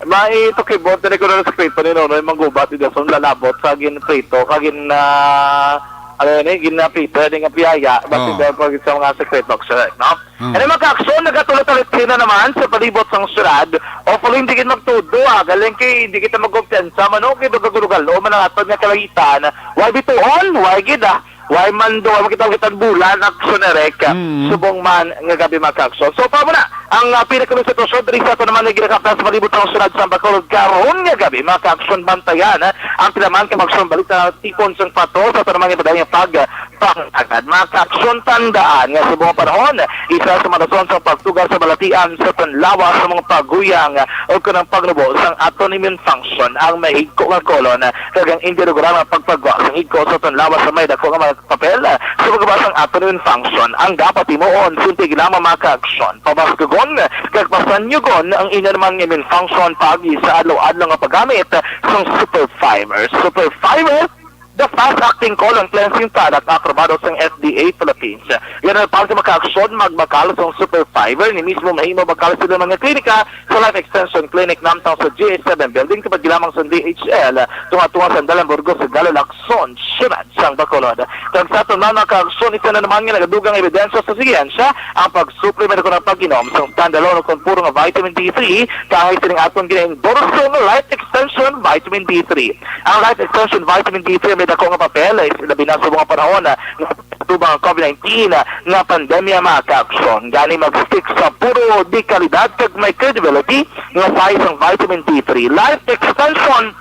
May tukibot, diri ko na sa sikreto ni Nonoy Manggubat, di dason lalabot sa ginprito, kag gin, ah, ano yun eh, ginprito, yun nga piyaya, basi Oh. daw pag sa mga sikreto, sir, no? Hmm. Ano, mga kaaksyon, nagatuloy-tuloy na naman sa palibot sang syudad. Hopefully, hindi kita magtudo, ah. Galing kay hindi kita magkumpiyansa, man, okay, dugagurugal, o man ang aton nga kalangitan. Why bituon? Why gid, ah? Why man do, why kita, kita bulan, aksyon, Eric? Mm. Subong man nga gabi, mga kaaksyon. So, pa mo na, ang, ah, pinakaunang sitwasyon, diri sa ato naman, nga ginakapta sa palibot sang syudad sa Bacolod karon nga gabi, mga kaaksyon, bantayan, ah, ang tinaman kay mga aksyon balita, tipon sang patrol sa ato naman nga pag, pag, pangagad. Mga kaaksyon, tandaan nga sa mga panahon, isa sa mga rason sa pagtuga sa balatian sa panlawas sa mga paguyang o kanang pagnubo sang aton immune function ang mahigko nga colon kag ang indi regular nga pagpagwa sang higko sa aton lawas sa may dako nga mga papel sa pagkabasa sang aton immune function. Ang dapat himuon, simple lamang, mga kaaksyon. Pabaskugon kag pasanyugon ang inyo naman nga immune function paagi sa adlaw-adlaw nga paggamit sang Super Fiber. Super Fiber, the fast-acting colon cleansing product, aprobado sang F D A Philippines. Yan ang para sa makaaksyon, magbakal sang Super Fiber. Ni mismo mahimo bakal sa mga klinika, sa Life Extension Clinic namtang sa G A seven Building, tapat lamang sa D H L, tunga-tunga sa Dalan Burgos, sa Galo, Lacson, Syudad sang Bacolod. Kag sa aton mga kaaksyon, isa na naman nga nagadugang ebidensya sa siyensya ang pag-supplement o ang pag-inom sang standalone o kon puro nga vitamin D three, kahay sining aton gina-endorso nga Life Extension Vitamin D three. Ang Life Extension Vitamin D three may dako nga papel, is labi na sa mga panahon, ah, nga tubang ang COVID nineteen, ah, nga pandemya, mga kaaksyon. Gani mag-stick sa puro de kalidad kag may credibility nga size ang Vitamin D three. Life Extension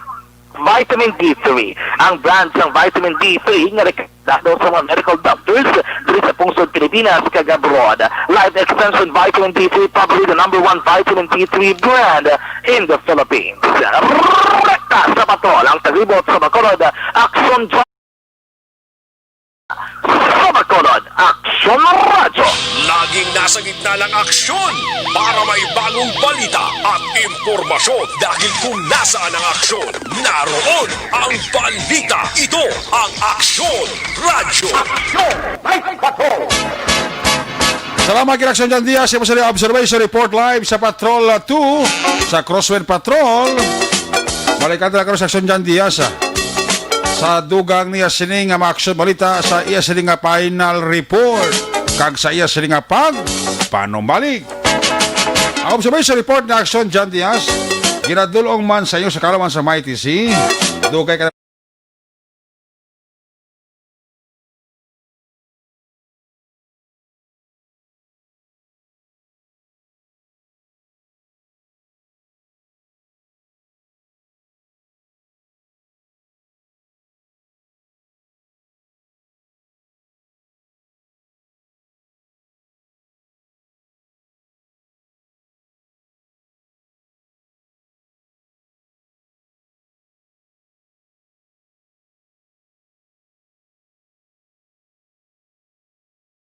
Vitamin D three. Ang brand sang Vitamin D three nga rekomendado sa mga medical doctors diri sa pungsod Pilipinas kag abroad. Life Extension Vitamin D three, probably the number one vitamin D three brand in the Philippines. Rekta sa patrol ang taglibot sa Bacolod, Aksyon sa Bacolod, Aksyon Radyo. Laging nasa gitna ng aksyon para may bagong balita at impormasyon, dahil kung nasaan ang aksyon, naroon ang balita. Ito ang Aksyon Radyo. Aksyon! May Bato! Salamat kay Aksyon John Diaz. Imo sila observation report live sa Patrol two, sa Crosswind Patrol. Balikan ta karon sa Aksyon John Diaz, ah. Sa dugang niya sini nga mga aksyon balita, sa iya sini nga final report, kag sa iya sini nga pagpanumbalik. Ang observation report ni Aksyon John Diaz, ginadul-ong man sa inyo sa kaalaman sa Mighty C. Dugay ka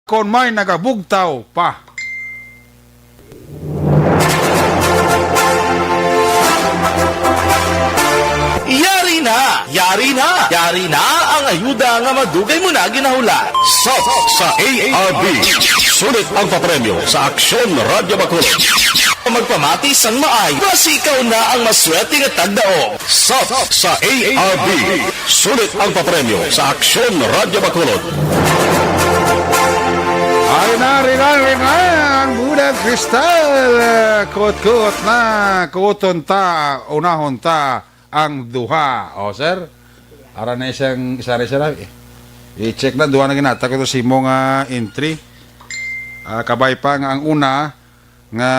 Kon may nagabugtaw pa. Yari na! Yari na! Yari na ang ayuda nga madugay mo na ginahulat. Sap sa A R B. Sulit ang papremyo sa Aksyon Radyo Bacolod. Magpamati sang maayo, basi ikaw na ang maswerte nga tagdaog. Sap sa A R B. Sulit ang papremyo sa Aksyon Radyo Bacolod. Ari na, ari na, ari na ang Bulag Kristal. Kutkut na, kuton ta, unahon ta ang duha. O, sir, ara na isang, isa na, isa na. I-check na, duha na ginata ko to sa imo nga entry. Ah, kabay pa nga ang una nga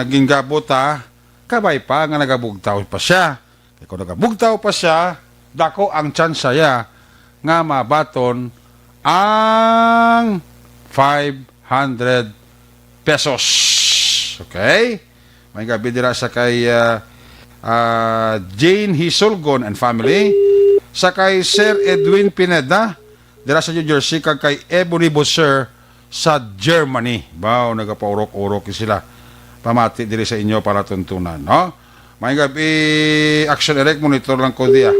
ginggabot, ha, kabay pa nga nagabugtaw pa siya. Kay kung nagabugtaw pa siya, dako ang tsansa ya nga mabaton ang five hundred pesos. Okay? May gabi dira sa kay, ah, ah, Jane Hisulgon and family, sa kay Sir Edwin Pineda, dira sa New Jersey, kag kay Ebony Bosser sa Germany. Wow, nagapaurok-urok sila. Pamati diri sa inyo palatuntunan, no? May gabi, Action Direct, monitor lang ko diya.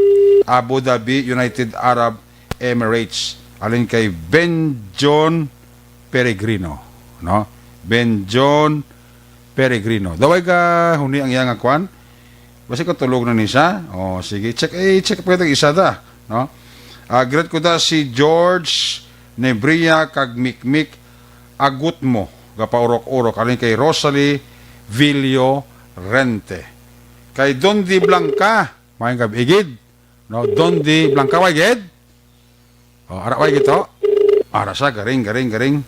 Abu Dhabi, United Arab Emirates. Alin kay Ben John Peregrino, no? Ben John Peregrino. Daway ka huni ang iya nga kwan? Basi ko tulog na ni siya. Oh, sige, check, eh, check pa kita isa ta, no? Ah, greet ko da si George Nebria kag Mikmik Agutmo, gapaurok-urok, alin kay Rosalie Villo Rente. Kay Don Di Blanca, maayong gab-i gid. No, Don Di Blanca, way gid. Oh, ara, way gid to. Ara sa, garing, garing, garing.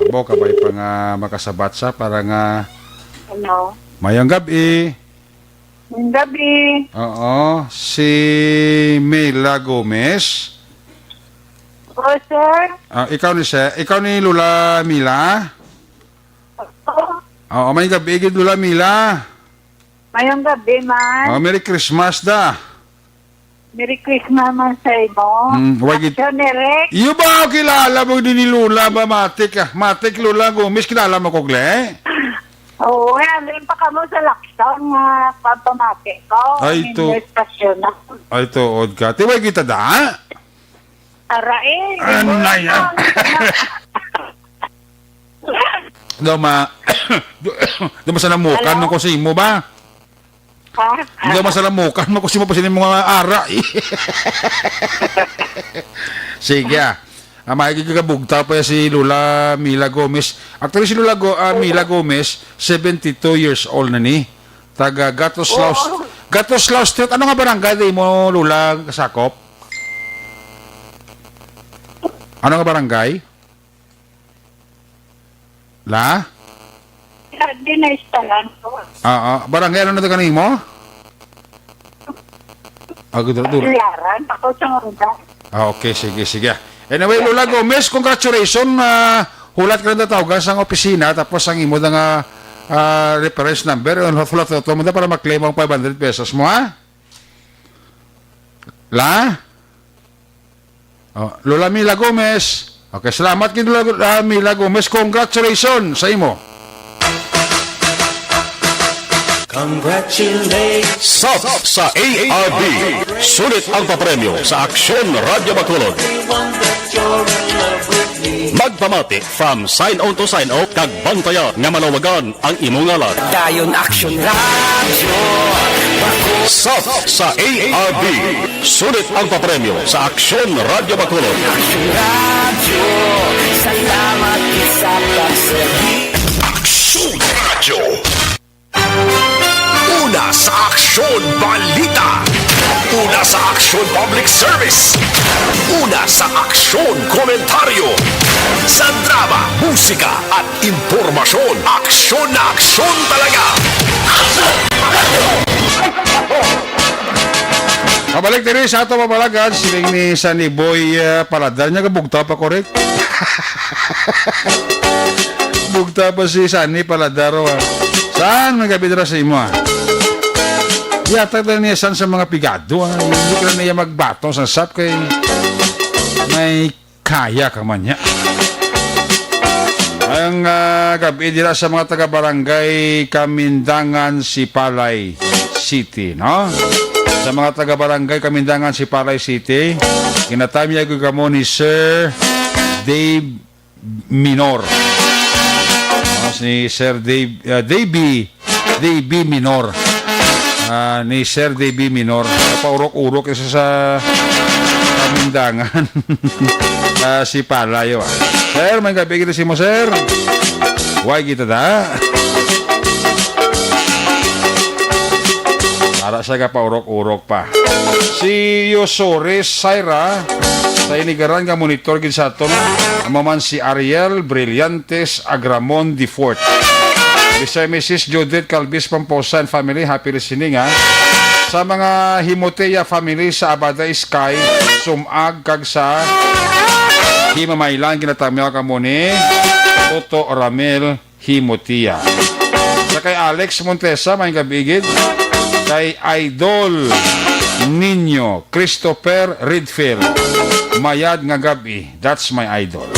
Abo, kabay pa nga makasabat sa para nga Hello. Mayong gab-i. Ang gabi. Oo, si Mila Gomez. Oo, sir. Ah, ikaw ni sir, ikaw ni Lola Mila? Oo. Oo, may gabi gid, Lola Mila. Mayong gabi, man. Oh, Merry Christmas da. Merry Christmas man sa imo. Mm, wag it- Action, Eric. Iyo ba, kilala mo din ni Lola ba, matik, ah? Matik, Lola Gomez, kilala mo ko, Gle? Oo, eh, andun pa kamo sa Lacson nga pagpamati ko. Ay, Ang to. Inyong estasyon na. Ay, tuod ka. Tiway kita da? Aray, Anay, ah. Daw ma-, daw masalamukan Hello? man ko sa imo ba? Ha? Daw masalamukan man ko sa imo pa sa imo nga ara, eh. Sige, ah. Ah, may gigabugta pa si Lola Mila Gomez. Actually, si Lola Go-, ah, Mila Gomez, seventy-two years old na ni. Taga Gatoslaw, Oo. Gatoslaw Street. Ano nga barangay di mo, Lola, kasakop? Ano nga barangay? La? Sa Dinastalan ko. Ah, ah. Barangay, ano na to kanimo? Ah, gudra-dura. Laran, ako sa Munda. Ah, okay, sige, sige. Anyway, Lola Gomez, congratulations. Ah, hulat ka lang tawgan sa opisina, tapos ang imo na nga, ah, reference number, hulat, hulat, hulat mo na para maklaim ang five hundred pesos mo, ha? La? Oh, Lola Mila Gomez. Okay, salamat kay Lola, ah, Mila Gomez. Congratulations sa imo. Congratulations. Sap sa A R B. Sulit ang papremyo sa Aksyon Radyo Bacolod. Everyone that you're in love with me. Magpamati from sign on to sign off kag bantaya nga malawagan ang imo ngalan. Dayon Aksyon Radyo. Sap sa A R B. Sulit ang papremyo sa Aksyon Radyo Bacolod. Aksyon Radyo. Salamat sa pagserbi. Aksyon Radyo. Una sa Aksyon Balita. Una sa Aksyon Public Service. Una sa Aksyon Komentaryo. Sa drama, musika, at impormasyon, aksyon na aksyon talaga. Mabalik diri sa ato mabalagan, siling ni Sunny Boy, ah, Paladar niya, kabugtaw pa, correct? Bugtaw pa si Sunny Paladar, ah. San may gabi dira sa imo, ah? Yatag na niya san sa mga pigado, ah. Hindi ka na niya magbatong sa sap kay may kaya ka man niya. Ang, ah, gabi dira sa mga taga-barangay Kamindangan, Sipalay City, no? Sa mga taga-barangay Kamindangan, Sipalay City, ginatamyag ko kamo ni Sir Dave Minor. No, si Sir Dave, ah, Dave B. Dave B. Minor. Ah, ni Sir Dave B. Minor. Paurok-urok isa sa Kamindangan. Ah, si Palayo, ah. Sir, may gabi kita si mo, sir. Why kita da? Para sa ka paurok-urok pa. Si Yosores Saira, sa inigaran nga monitor gid sa aton, amo man si Ariel Brillantes Agramon the fourth. Bisay Missus Judith Calvis Pomposa and family, happy listening, ha. Sa mga Himotea family sa Abada Sky, Sumag, kag sa Himamaylan, ginatamyaw kamo ni Toto Ramil Himotia. Sa kay Alex Montesa, may gabigid. Kay Idol Ninyo Christopher Redfield, mayad nga gabi. That's my idol.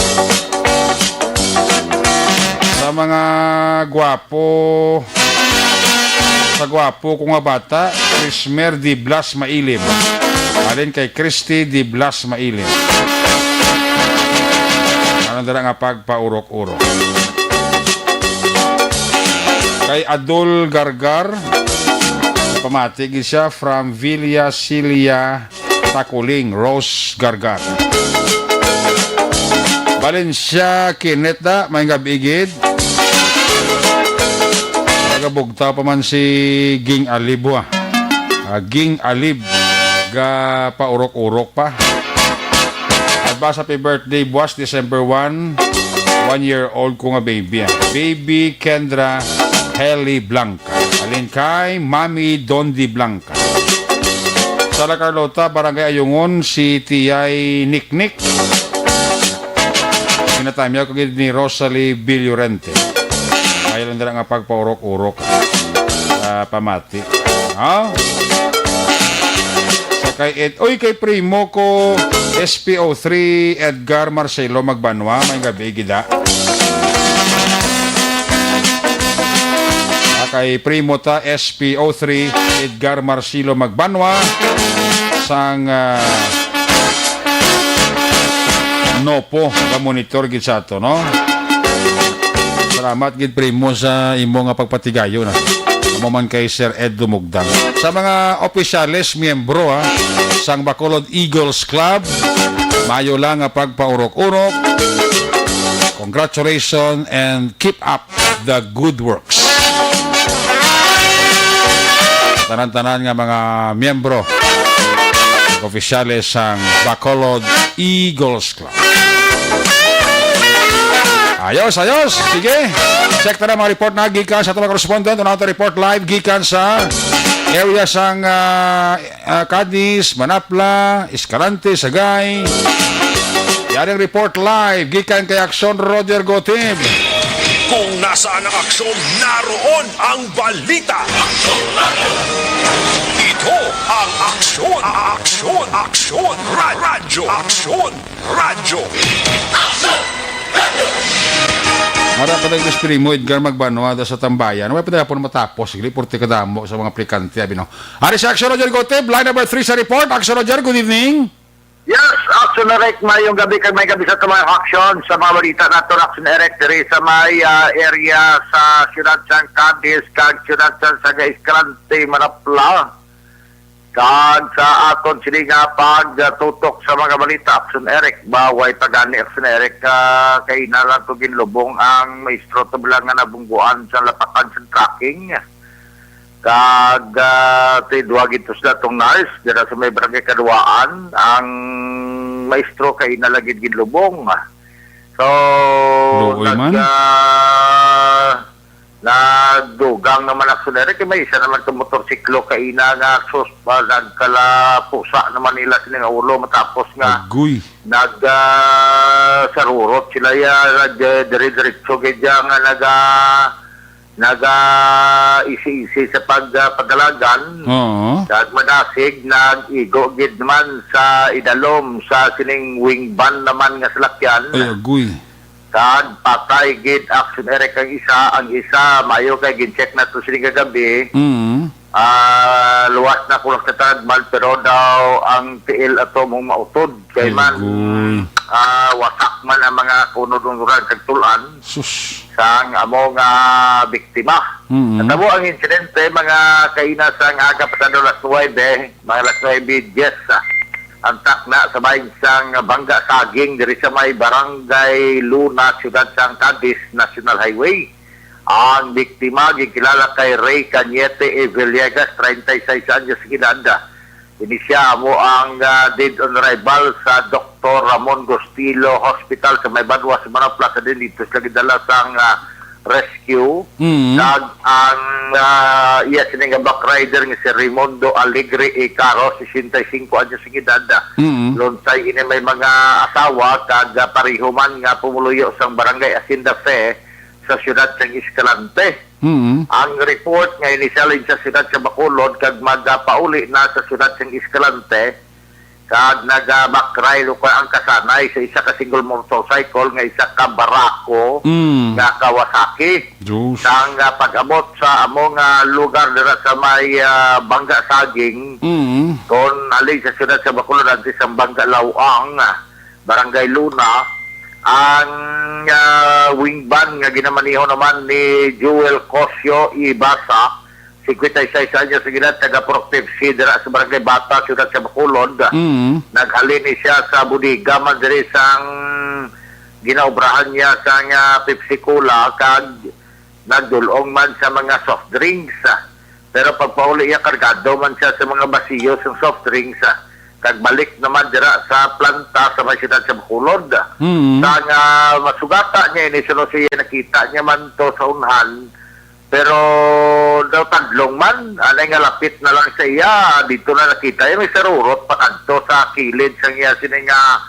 Sa mga gwapo, sa gwapo ko nga bata, Crismer de Blas Mailim. Alin kay Christy de Blas Mailim. Ano dala nga pagpaurok-urok? Kay Adol Gargar, Pamati gid siya from Villa Cilia, Taculing, Rose Gargar. Valencia Kineta, may gabi gid. Nagabugtaw pa man si Ging Alib, ha. Ah, Ging Alib, ga paurok-urok pa. Advance happy birthday, buwas, December one. One year old ko nga baby, ah. Baby Kendra Helly Blanca. Alin kay Mami Dondi Blanca. Sala Carlota, Barangay Ayungon, si Tiyay Niknik. Ginatamyaw ko gid ni Rosalie Villorente. Kaya lang dira nga pagpaurok-urok. Ah, pamati. Ha? Sa kay Ed, oy, kay primo ko, S P O three, Edgar Marcelo Magbanwa, may gabi gida. Ah, kay primo ta, S P O three, Edgar Marcelo Magbanwa, sang, ah, Nopo, ga-monitor gid sa ato, no? Salamat gid, primo, sa imo nga pagpatigayon, ha. Amo man kay Sir Ed Dumugdang. Sa mga opisyales, miyembro, ha, sang Bacolod Eagles Club, mayo lang nga pagpaurok-urok. Congratulations and keep up the good works. Tanan-tanan nga mga miyembro, opisyales sang Bacolod Eagles Club. Ayos, ayos. Sige. Check ta na mga report na gikan sa aton mga correspondent. Una, ato report live gikan sa area sang, ah, ah, Cadiz, Manapla, Escalante, Sagay. Yari ang report live gikan kay Aksyon Roger Gotib. Kung nasaan ang aksyon, naroon ang balita. Ito ang Aksyon, Aksyon, Aksyon, Ra-, Radyo, Aksyon, Radyo. Ara pa tayo, Chris Primo, Edgar Magbanwa, da sa Tambayan. Wala pa tayo po matapos. Sige, porte kadamo sa mga aplikante, abi, no? Ari si Aksyon Roger Gotib, line number three sa report. Aksyon Roger, good evening. Yes, Aksyon Eric, mayong gabi kag may gabi sa tumang aksyon sa mga balita nato, Aksyon Eric, diri sa may, ah, area sa siyudad sang Cadiz kag siyudad sang Sagay, Escalante, Manapla. Kag sa aton sini nga pagtutok sa mga balita, Aksyon Eric, ba, way pa gani, Aksyon Eric, ah, kay na lang to ginlubong ang maestro to bilang nga nabungguan sa lapakan sa tracking. Kag, ah, ti duha gid to sila tong nurse dira sa may barangay Kaduaan, ang maestro kay na lang gid ginlubong. So, Luoy nag-, man. Ah, nagdugang naman, Aksyon Eric, kay may isa naman ka motorsiklo kaina nga sus-, ah, nagkalapusa naman nila sini nga ulo matapos nga Agoy. nag, ah, sarurot sila ya, nag, eh, dire-diretso gid ya nga naga, naga isi-isi sa pag, ah, padalagan. Oo. Kag madasig, nag-igo gid man sa idalom sa sining wing van naman nga salakyan. Ay, agoy. Kag patay gid, Aksyon Eric, ang isa. Ang isa, maayo kay gin-check nato sini kagabi. Mm. Ah, luwas na kulang sa tanad man, pero daw ang tiil ato mong mautod. Kay man, Agoy. ah, wasak man ang mga kunod-unuran kag tul-an Sus. sang amo nga biktima. Mm. Natabo ang insidente, mga kaina, sang aga pasado alas nuwebe, mga alas nuwebe dies, ah, ang takna sa bahin sang Bangga Saging diri sa may Barangay Luna, Siyudad sang Cadiz, National Highway. Ang biktima ginkilala kay Ray Cañete E. Villegas, treinta y seis anyos ang edad. Ini siya amo ang, ah, dead on arrival sa Doktor Ramon Gustilo Hospital sa may Banwa sa Manapla, sa din dito sila gidala sang, ah, rescue. Mm. Kag ang, ah, iya sini nga back rider nga si Raimundo Alegre Icaro, sesenta y cinco anyos ang edad. Mm. Lunsay ini may mga asawa kag, ah, pareho man nga pumuluyo sang Barangay Hacienda Fe sa siyudad sang Escalante. Mm. Ang report nga inisyal sa siyudad sa Bacolod kag magapauli na sa siyudad sang Escalante, kag nagabakray lukay ang kasanay sa isa ka single motorcycle nga isa ka Barako Mm. nga Kawasaki. Diyos. Sang, ah, pag-abot sa amo nga lugar dira sa may, ah, Bangga Saging, Mm. kon halin sa siyudad sa Bacolod, antes ang Bangga Lawang, ah, Barangay Luna, ang, ah, wing van nga ginamaneho naman ni Joel Cosio Ibasa, singkwenta y seis anyos ang edad, taga Purok Pepsi, dira sa Barangay Bata, siyudad sa Bacolod. Mm. Naghalin ni siya sa bodega man diri sang ginaobrahan niya sang, ah, Pepsi Cola, kag nagdul-ong man sa mga soft drinks. Pero pagpauli iya, kargado man siya sa mga basiyo sang soft drinks. Kag balik naman dira sa planta sa may siyudad sa Bacolod. Mm. Sang, ah, masugata niya ini, suno siya nakita niya man to sa unhan, pero daw tadlong man, anay nga lapit na lang sa iya, dito na nakita iya may sarurot pa kadto sa kilid sang iya sini nga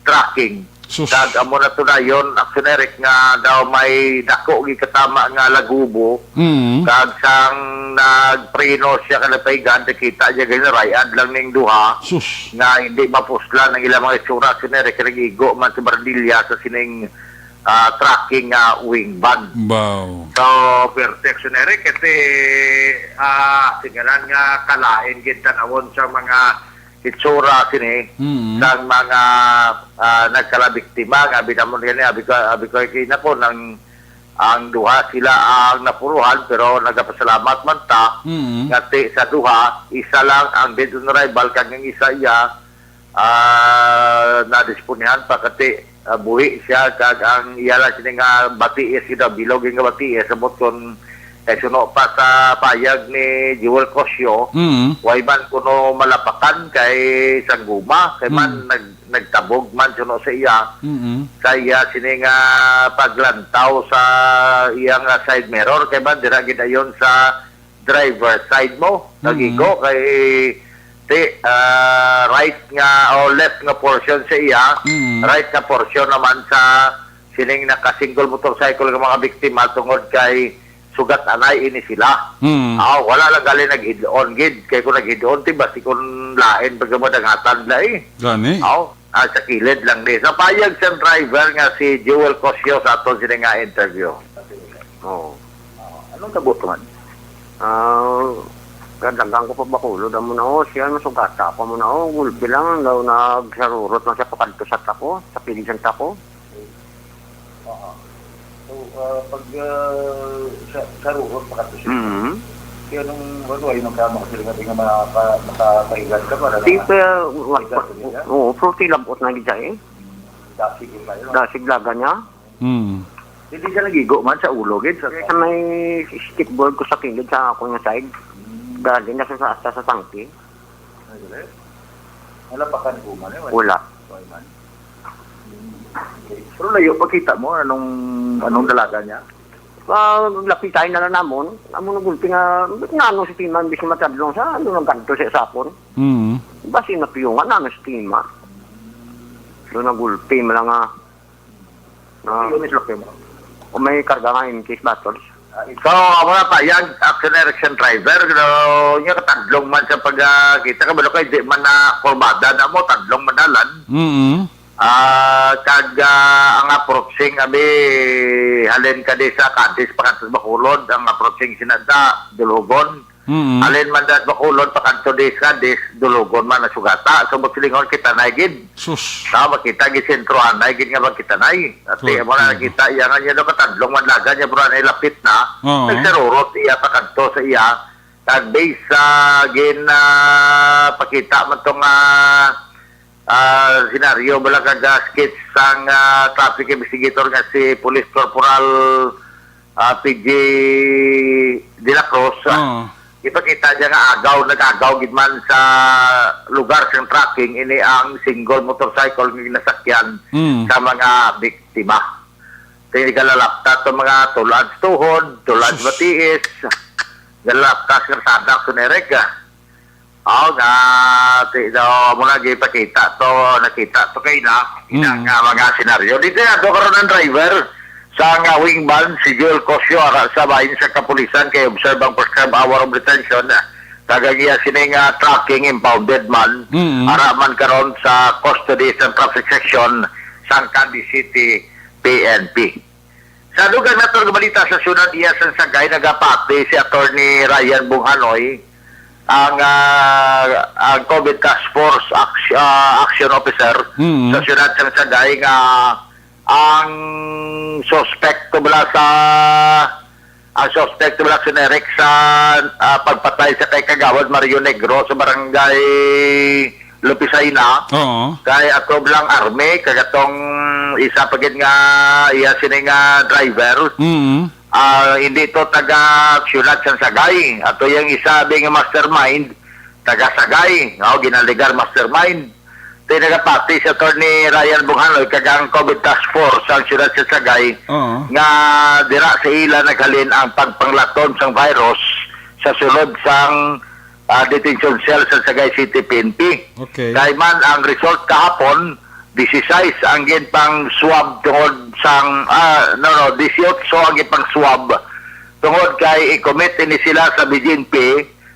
tracking. Sus. Kag amo na to dayon, Action Eric, nga daw may dako gikatama nga lagubo. Mm. Kag sang nagpreno siya ka nagpaigad, nakita niya gani rayad lang ning duha Sus. nga hindi mapuslan ang ilang mga itsura, Action Eric, kay nag-igo man sa bardilya sa sining, ah, tracking nga wing van. Wow. So, pwerte, Action Eric, kasi, ah, singalan nga kalain gid tanawon sa mga itsura sini Mm. sang mga, ah, nagkalabiktima. Nga abi namon gani, abi ko, abi ko kay nako nang ang duha sila ang napuruhan, pero nagapasalamat man ta Mm. nga ti sa duha, isa lang ang dead on arrival, kag ang isa iya, ah, nadisponihan pa kati, ah, buhi siya, kag ang iya lang sini nga batiis, ginabilog nga batiis, sabot kon kay suno pa sa payag ni Jewel Cosio, Mm. way man kuno malapakan kay sang guma, kay man Mm. nag-, nagtabog man suno sa iya, Mm. sa iya sini nga paglantaw sa iya nga side mirror, kay man dira gid ayon sa driver side mo, Mm. nagigo kay ti, ah, right nga o left nga portion sa iya, Mm. right nga portion naman sa sining naka-single motorcycle nga mga biktima tungod kay sugat anay ini sila. Mm. Ah, wala lang gali nag-head-on gid. Kay kung nag-head-on, ti basi kung lain pag madangatan la eh. Gani? Aw, ah, sa kilid lang ni. Sa payag sa driver nga si Jewel Cosio sa aton sini nga interview. Oo. Ah, anong tabo man? Ah, gadagan ko pa Bacolod, amo na, oh, siya, masugata pa mo na, oh, gulpi lang, daw nagsarurot lang siya pakadto sa tako, sa piling sang tako. Oo. So, ah, pag, ah, sa, sa ruhon pa kadto siya. Mhm. Kaya nung ano, ay magka-, makasiling natin nga makaka-, makakailan ka para Di na pa, wa-, mailan ka nila. Oo, fruity labot na gid siya, eh. Dasig yung kayo. Dasig laga niya. Hmm. Hindi siya nagigo man sa ulo, gid, sa Kaya sa may skateboard ko sa kilid sa ako nga side. Hmm. Dali na sa, sa, sa, sa tangke. Ay, dali. Wala pa ka nahuman, eh, wala. Wala. Wala man. Hmm. Okay. Pero layo, pagkita mo, anong, anong dalaga niya? Ah, lapitay na lang namon. Amo nagulpi nga, nga ano si Timan, bis matadlong sa, ano nang kanto sa sapon. Hmm. Basi napiyungan na, ano si Tima. Doon nagulpi, malanga. Ah. Yung islak mo. Kung may karga nga in case battles. Ah, ikaw, amo na payag, action direction driver, pero niya katadlong man sa pag, ah, kita ka, balo kay di man na kurbada na mo, tadlong man dalan. Mm. Ah, kag, ah, ang approaching, abi, halin ka di sa Cadiz, pakantos Bacolod, ang approaching sinada, Dulugon. Mm. Alin man das Bacolod, pakadto di sa Cadiz, Dulugon man nasugata. So, magsilingon kita na gid. Sus. Sa makita gid sentro anay gid nga magkita na. Ati Correct. Mo na nakita iya nga niya do katadlong man laga niya, bro, anay lapit na. Oo. Nagsarurot iya pakadto sa iya. Kag based sa gin, ah, pakita man tong, ah, ah, senaryo bala kag, ah, sketch sang, ah, traffic investigator nga si Police Corporal, ah, P J de la Cruz, ah, Oo. ipakita niya nga agaw, nag-agaw gid man sa lugar sang tracking ini ang single motorcycle nga ginasakyan Mm. sa mga biktima. Kaya galalapta to mga tulad sa tuhod, tulad Sus. matiis, galalapta sa karsada, Action Eric, ah. Aw, nga, ti-, daw, amo na, gipakita to, nakita to kay na, ina Mm. nga mga senaryo. Dito na to, karon ang driver sa nga wing van, si Joel Cosio, ara sa bahin sa kapulisan, kay observe ang prescribed hour of detention. Kag ang iya sini nga tracking impounded man, Mm. ara man karon sa custody sa traffic section sang Cadiz City P N P. Sa dugang nato nga balita sa siyudad iya sang Sagay, nagapati si Attorney Ryan Bunghanoy, ang, ah, ang COVID Task Force Act-, ah, Action Officer Mm. sa siyudad sang Sagay, nga ang suspect to bala sa Ang suspect, wala si Eric sa, ah, pagpatay sa kay Kagawad Mario Negro sa barangay Lupisaina. Oo. Kay ato lang army, kag atong isa pa gid nga iya sini nga driver. Mm. Ah, hindi to taga Ciudad Sansagay. Ato yung isa bing mastermind, taga Sagay. Oh, ginaligar mastermind. Tinagapati si Attorney Ryan Bunghanoy kag ang COVID Task Force sa Siyudad sa Sagay Oo. nga dira sa ila naghalin ang pagpanglaton sang virus sa sulod sang, ah, detention cell sa Sagay City P N P. Okay. Kay man ang result kahapon, disisais ang ginpang swab tungod sang, ah, no, no, disiotso ang ginpang swab tungod kay i-commit ini sila sa B G M P.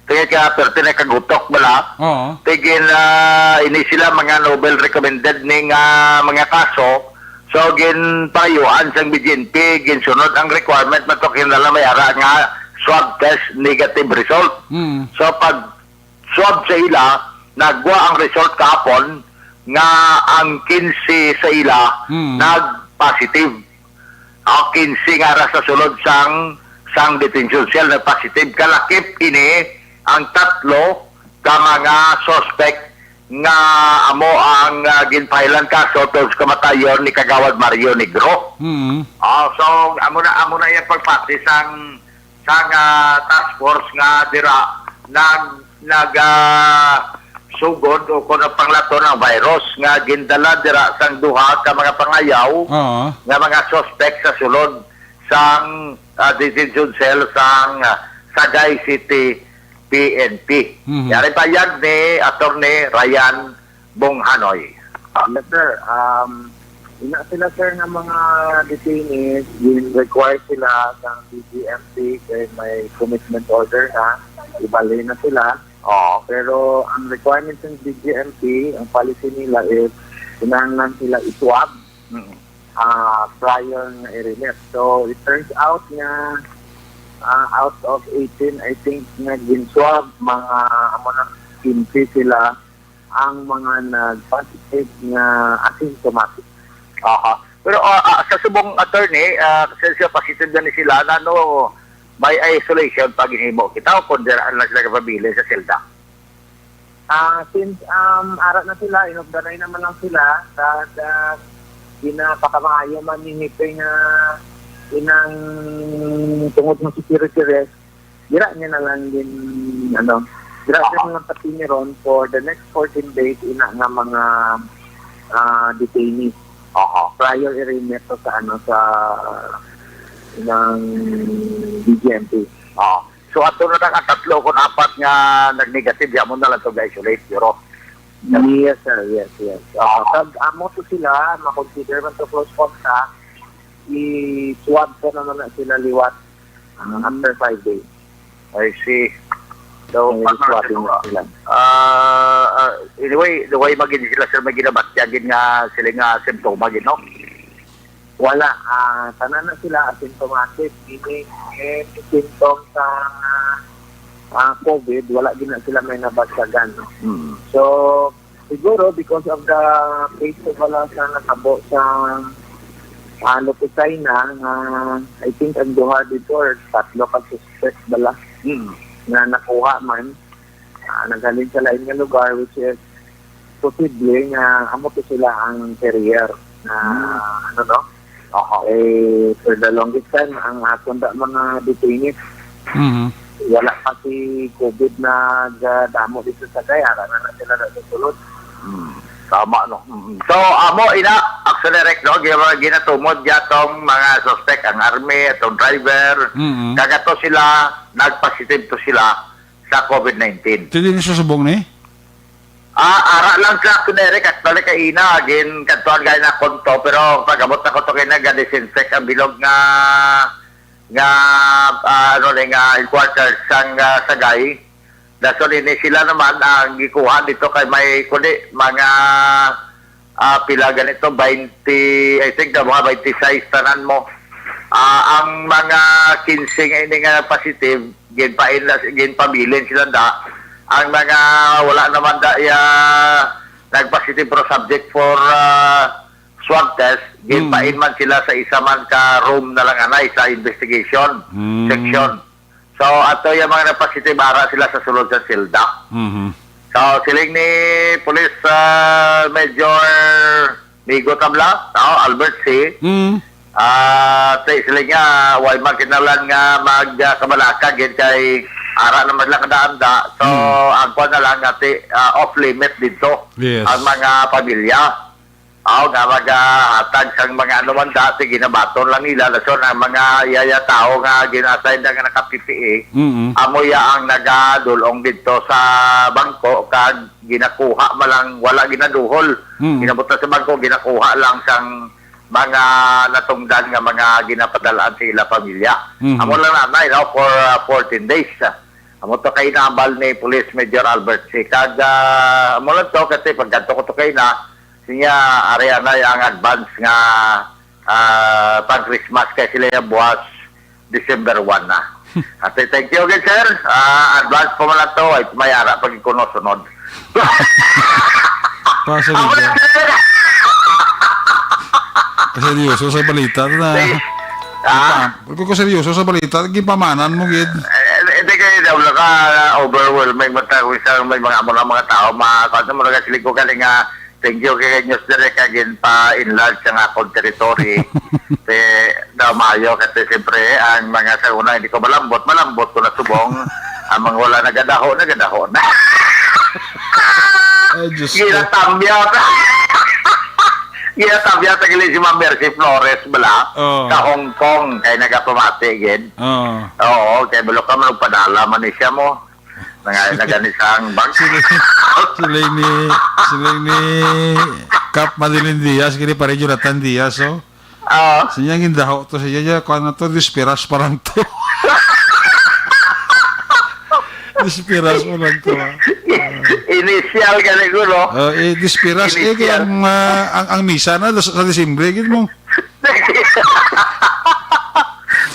Kaya ka, pero tinay kagutok bala. Oo. Tigin, ah, ini sila mga Nobel recommended ni nga mga kaso. So, ginpayuan sang B G M P, ginsunod ang requirement, matok na may ara nga swab test negative result. Mm. So, pag swab sa ila, nagwa ang result kahapon nga ang kinse sa ila Mm. nag-positive. Ang kinse nga ara sa sulod sang, sang detention cell nag-positive. Kalakip ini ang tatlo ka mga suspect nga amo ang, ah, ginpahilan kaso tungod sa kamatayon ni Kagawad Mario Negro. Mm. Ah, so, amo na, amo na yung pagpati sang, sang, ah, task force nga dira nag, nag, ah, sugod o kung panglaton ang virus nga gindala dira sang duha ka mga pangayaw Oo. nga mga suspect sa sulod sang, ah, detention cell sang, ah, Sagay City P N P. Mhm. Yari payag ni Attorney Ryan Bunghanoy. Yes, sir. Um, ina sila, sir, nga mga detainees, gin-require sila sang B G M P kay may commitment order na, ibalik na sila. Oo. Pero ang requirements ng B G M P, ang policy nila is kinahanglan sila i-swab, Mm. ah, prior nga i-remit. So, it turns out nga, ah, out of eighteen, I think, nga gin-swab, mga amo na quince sila ang mga nag-positive nga asymptomatic. Aha. Pero, ah, ah, sa subong, attorney, ah, since positive na ni sila, na, ano, may isolation pa ginhimo kita o kung dira lang sila kapabilin sa selda? Ah, since, um, ara na sila, inugdanay naman lang sila, sa, sa ginapakamaayo man ni Hepe nga inang tungod ng security risk, dira niya na lang din, ano, dira siya Ah. na lang patiniron for the next fourteen days, ina nga mga, ah, detainees. Aha. Prior i-remit to sa, ano, sa, ng B G M P. Ah. So, ato na lang ang tatlo kung apat nga nag-negative, di amo na lang to ga-isolate, Bureau. Yes, sir. Yes, yes. Ah. Ah, pag amo to sila, makonsider man to close contact, i-swab ko naman na sila liwat, ah, Mm. after five days. I see. So, May paano swab sila? na sila. Ah, ah, anyway, the way magin sila, sir, may ginabatya gid nga sila nga simptoma gid, no? Wala. Ah, tanan na sila asymptomatic, meaning, eh, symptoms sa, ah, COVID, wala gid na sila may nabatyagan, no? Mm. So, siguro because of the case of wala sa natabo sa, ah, Lopusay na, nga, I think, ang duha dito, or tatlo ka suspect bala Mm. na nakuha man, ah, naghalin sa lain nga lugar, which is posible nga amo to sila ang carrier na, Hmm. ano, no? Aha. Eh, for the longest time, ang aton da mga detainees, Mhm. wala pa si COVID na ga-, damo dito sa Sagay, ara na na sila nagsusulod. Hmm. Tama, no? Mm. So, amo, ina, actually, Rek, no, gina-, ginatumod niya tong mga suspect, ang army, atong driver, Mm. kagato sila, nag-positive to sila sa COVID nineteen. Ti din sa subong ni? Ah, ara lang sa ako, Derek. Actually, kaina, gin, kantuan gani na konto, pero pag-abot na ko to, kay nag-disinfect ang bilog nga, nga, ah, ano ni, nga headquarters sang, ah, Sagay. Dason ini sila naman ang gikuha dito kay may, kundi, mga, ah, pila ganito, twenty, I think, na mga twenty-six tanan mo. Ah, ang mga quince nga ini nga positive, ginpain-, ginpabilin sila da. Ang mga wala naman da, ya, nag-positive pero subject for, ah, swab test, Mm. ginpain man sila sa isa man ka room na lang, anay, sa investigation Mm. section. So, ato yung mga nagpositive, ara sila sa sulod sa selda. Mhm. So, siling ni Police, ah, Major Migo Tabla, no, Albert C. Mm. Ah, te, siling niya, way man kinahanglan nga mag, ah, kabalaka gid kay ara naman lang kada anda. So, Mm. ang kuwan na lang nga, te, ah, off limit dito Yes. ang mga pamilya. Aw, nga magahatag sang mga ano man dati, ginabaton lang nila. Lason ang mga yaya tao nga gina-assign na nga naka-P P E, Mm-mm. amo ya ang nagadulong dito sa bangko, kag ginakuha man lang, wala ginaduhol. Mm. Ginabutang sa bangko, ginakuha lang sang mga natungdan nga mga ginapadalaan sa ila pamilya. Mhm. Amo lang na, na, you know, for, uh, fourteen days. Amo to kay nabal ni Police Major Albert C. Kag, ah, amo lang to, kasi pagkadto ko to kay na, siya, ari anay ang advance nga, ah, pang Christmas kay sila yung buwas December one na. Ate, thank you again, sir. Ah, advance po man lang to. Ay, may ara pag ikuno sunod. Pasok Ako ito. na, sir. Seryoso sa balita na. Say, ah? Kung ko seryoso sa balita, gipamanan mo gid. Eh, hindi kayo daw naka-overwhelming mo tayo kung isang may mga amo ng mga tao, ma-, kung ano mo nagasilig ko galing nga, thank you kay News Direct kag ginpa-enlarge ang akong territory. Te, daw maayo kasi siyempre ang mga sa una hindi ko malambot, malambot ko na subong. Ang mga wala nagadaho, nagadaho na. Ay, Diyos ko. Ginatamya. Ginatamya ta gali si Ma'am Mercy Flores bala Oh. sa Hong Kong kay nagapamati gid. Oh. Oo, kay bulo ka man padala man ni siya mo. Nangay na gani sang bag. Sila, sila ni, sila ni Kap Madeline Diaz, kini pare Jonathan Diaz, oh. Ah. Siya ang indaho to, siya, siya, kuwan na to, dispiras pa lang to. Dispiras pa lang to, ah. Initial gani ko, no? Oh, eh, dispiras, eh, kaya Initial. ang, ah, ang, ang misa na, sa, sa Disyembre, gid mo.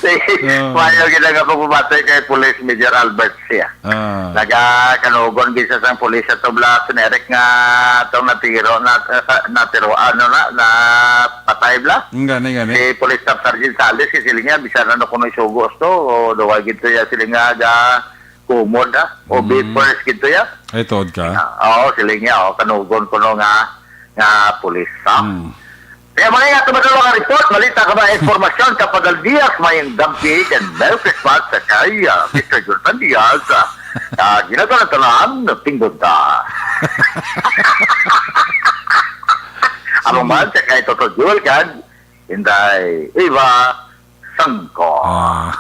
Oh. Mayo gid nga pagpapatay kay Police Major Albert siya. Ah. Nagakanugon bisa sang pulis sa Tubla, Eric nga atong natiro, na, natiro, ano na, napatay bla. Ang gani, gani. Si Police Staff Sergeant Salis, si siling niya, bisan ano kuno isugos to, o duwa gid to ya, siling nga ga kumod, ha? O Mm. vapors gid to ya. Ay, tuod ka? Ah, oo, siling niya, oh, kanugon kuno nga, nga pulis, ha? Mm. Kaya mga nga, tumatalo nga report, balita ka ba, informasyon, kapagal Diaz, may dampi, and Merry Christmas sa kay, ah, Mister Jonathan Diaz, ah, ah, ginagawa ng tanan, pindot na. Amo man sa kay Toto Jewel, kag Inday Eva Sangko. Ah.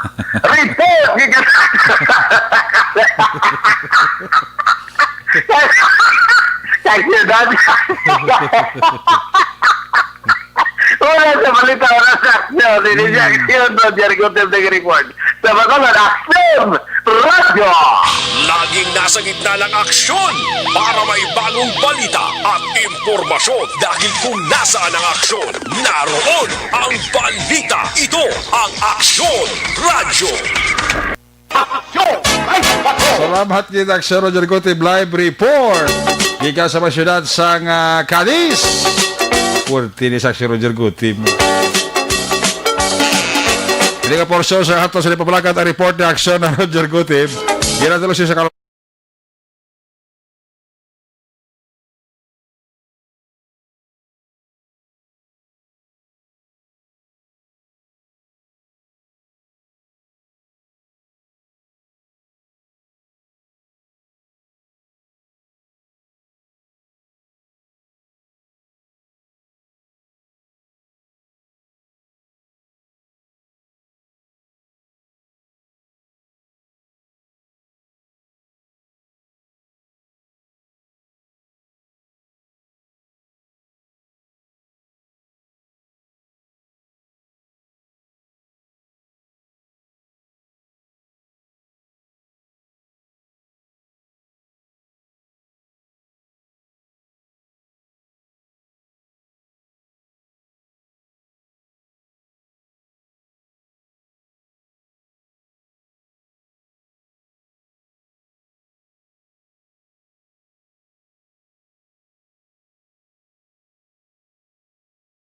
Report! Kay siyudad. Wala sa balita, wala sa aksyon. Ini siya Hmm. aksyon, Roger Gutierrez report. Sa Bacolod, Aksyon Radyo! Laging nasa gitna ng aksyon para may bagong balita at impormasyon. Dahil kung nasaan ang aksyon, naroon ang balita. Ito ang Aksyon Radyo. Aksyon! Ay, aksyon! Salamat gid, Aksyon Roger Gutib, live report gikan sa mga syudad sang, ah, Cadiz. Purti ni sa Aksyon Roger Gutib. Hindi ka porsyon sa hatod sa Lipapalakat ang report ni Aksyon na Roger Gutib. Ginadalo siya sa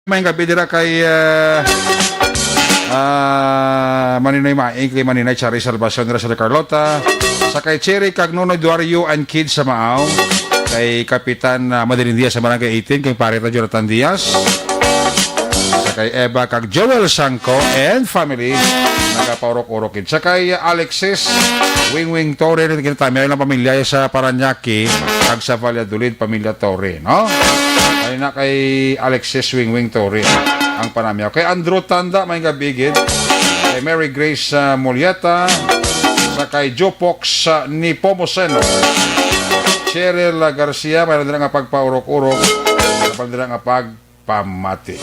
Maayong gabi dira kay, ah, ah, Maninoy Maing, kay Maninay Charis Salvacion dira sa Carlota, sa kay Cherry kag Nonoy Duario and kids sa Maaw, kay Kapitan, ah, Madeline Diaz sa Barangay eighteen, kay Pare ta Jonathan Diaz, sa kay Eva kag Joel Sangco and family, nagapaurok-urok gid. Sa kay Alexis Wingwing Torre, nagkita mi lang pamilya sa Parañaque, kag sa Valladolid, pamilya Torre, no? Ay na kay Alexis Wingwing Torre ang panamyaw. Kay Andrew Tanda, maayong gabi gid. Kay Mary Grace, ah, Mulieta, sa kay Jopox, ah, Nepomuceno. Cheryl, ah, Garcia, mayroon dira nga pagpaurok-urok, mayroon dira nga pagpamati.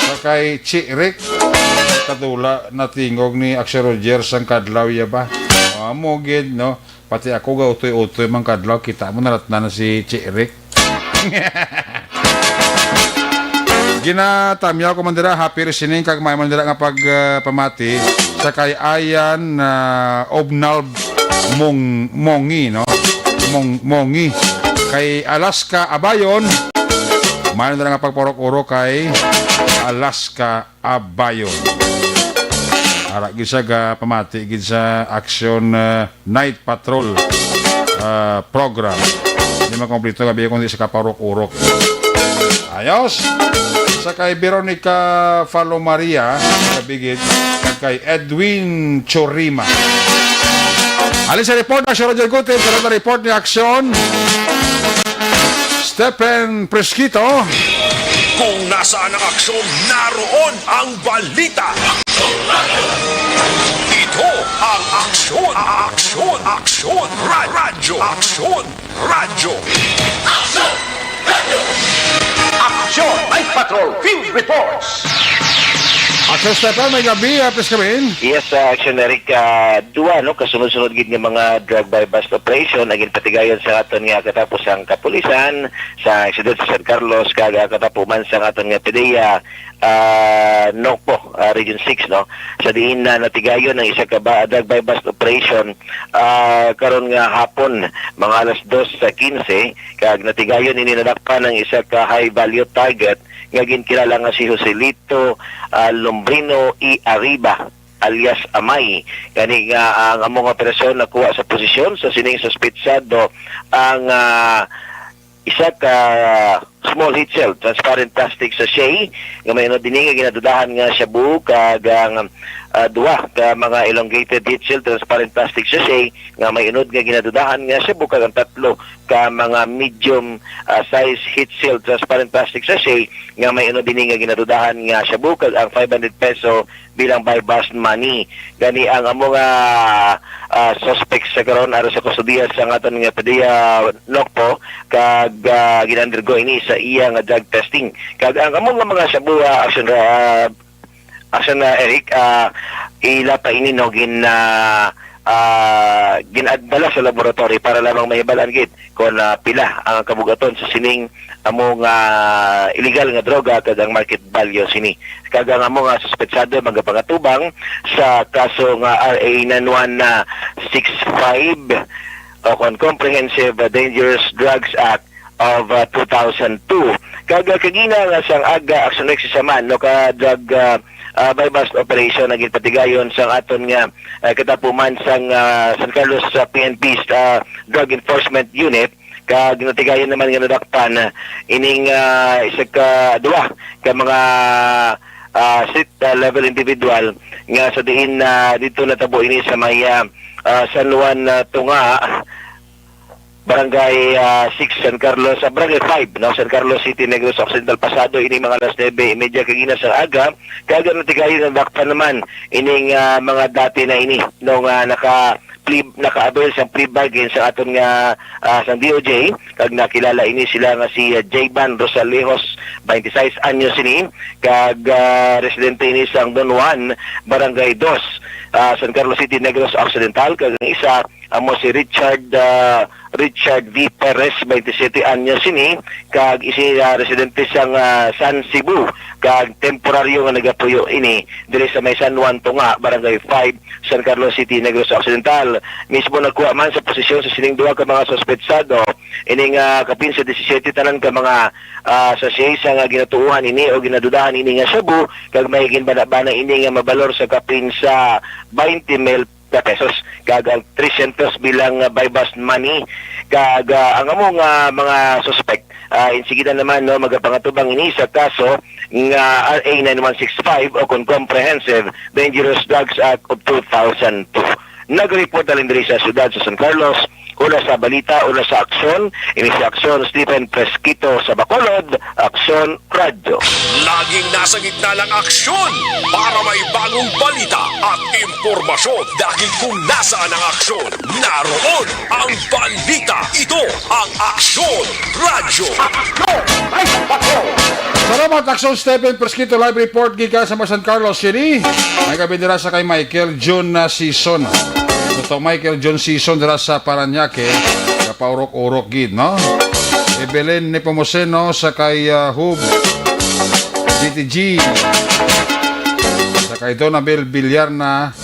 Sa kay Chi Rick, kadula natingog ni Axel Roger sang kadlaw ya ba? Amo gid, no? Pati ako ga utoy-utoy man kadlaw, kita mo nalatnan na si Chi Rick. Ginatamyaw ko man dira, happy listening, kag may man dira nga pag, ah, pamati sa kay Ayan, ah, Obnal Mong-, Mongi, no? Mong-, Mongi. Kay Alaska Abayon, may man dira nga pagpaurok-urok kay Alaska Abayon. Ara gid sa ga pamati gid sa Action, ah, Night Patrol, ah, program. Di man kompleto nga biya kundi sa kapaurok-urok. Ayos. Sa kay Veronica Falomaria, sa Bigit, kag kay Edwin Chorima. Alin sa report, Action Roger Gutierrez, sa report ni Action Stephen Presquito. Kung nasaan ang aksyon, naroon ang balita. Ito ang Aksyon, Aksyon, Aksyon, Ra-, Radyo, Aksyon, Radyo. Aksyon, Night Patrol, Field Reports. Action Stephen, maayong gabi, ah, please come in. Yes, ah, Action Eric, ah, duwa, no, kasunod-sunod gid nga mga drug buy-bust operation ang ginpatigayon sa aton nga katapusang kapulisan sa siyudad sa San Carlos, kag, ah, katapuman sa aton nga PDEA, ah, Nocpo, ah, Region six, no? Sa diin na natigayon ang isa ka ba-, drug buy-bust operation, ah, karon nga hapon, mga alas dos sa quince, kag natigayon ini nadakpan ang isa ka high-value target nga ginkilala nga si Joselito, ah, Lombrino E. Arriba, alias Amay. Gani nga ang among operasyon nakuha sa posisyon sa sining suspetsado ang, ah, isa ka small heat shell, transparent plastic sachet, nga may unod ini nga ginadudahan nga shabu, kag ang, ah, duha ka mga elongated heat shell, transparent plastic sachet, nga may unod nga ginadudahan nga shabu, kag ang tatlo ka mga medium, ah, size heat shell, transparent plastic sachet, nga may unod ini nga ginadudahan nga shabu, kag ang five hundred peso bilang buy-bust money. Gani ang amo nga, ah, suspects sa karon ara sa kustodiya sa aton nga PDEA Nocpo, kag, ah, gin-undergo ini sa iya nga drug testing. Kag ang amo nga mga shabu, ah, Action, ah, Action, ah, Eric, ah, ila pa ini, no, gin, ah, ah, gin-adala sa laboratory para lamang mahibal-an gid kon, ah, pila ang kabugaton sa sining amo nga illegal nga droga kag ang market value sini. Kag ang amo nga suspetsado magapangatubang sa kaso nga R A nine one six five o kon Comprehensive Dangerous Drugs Act of, ah, two thousand two. Kag, ah, kagina nga sang aga, Action Exercise man, no, ka drug, ah, ah, buy-bust operation ang ginpatigayon sang aton nga, ah, katapuman sang, ah, San Carlos, ah, P N P, ah, Drug Enforcement Unit, kag natigayon naman nga nadakpan, ah, ining, ah, isa ka, duha ka mga, ah, street, ah, level individual nga sa diin, ah, dito natabo ini sa may, ah, ah, San Juan, ah, Tunga, Barangay, ah, six, San Carlos, sa Barangay five, no, San Carlos City, Negros Occidental, pasado ini mga alas nuebe y media kagina sa aga, kag natigayon nadakpan naman ining, ah, mga dati na ini, no, nga naka plea, naka-avail sang plea bargain sa aton nga, ah, sang D O J, kag nakilala ini sila nga si, ah, Jayban Rosalejos, twenty-six anyos ini, kag, ah, residente ini sang Don Juan, Barangay Dos, ah, San Carlos City, Negros Occidental, kag ang isa amo si Richard, ah, Richard V. Perez, twenty-siyete anyos ini, kag isi, ah, residente sang, ah, San Cebu, kag temporaryo nga nagapuyo ini diri sa may San Juan Tunga, Barangay five, San Carlos City, Negros Occidental. Mismo nagkuha man sa posisyon sa sining duha ka mga suspetsado ining, ah, kapin sa disisiyete tanan ka mga, ah, sachet sa nga ginatuohan ini o ginadudahan ini nga shabu, kag may ginbanabana ini nga mabalor sa kapin sa twenty mil ka pesos, kag ang tresyentos bilang, ah, buy-bust money, kag, ah, ang amo nga mga suspect, ah, insigida naman, no, magapangatubang ini sa kaso nga R A nine one six five o kon Comprehensive Dangerous Drugs Act of two thousand two. Nag-report na lang diri sa siyudad sa San Carlos, una sa balita, una sa aksyon, ini si Aksyon Stephen Fresquito sa Bacolod, Aksyon Radyo. Laging nasa gitna ng aksyon para may bagong balita at impormasyon, dahil kung nasaan ang aksyon, naroon ang balita. Ito ang Aksyon Radyo. Salamat, Aksyon Stephen Fresquito, live report gikan sa San Carlos City. May gabi dira sa kay Michael Jun na season. Ito, Michael Jun season dira sa Parañaque, kapaurok-urok gid, no? Evelyn Nepomuceno sa kay, ah, Hub, D T G, sa kay Donabel Villarna,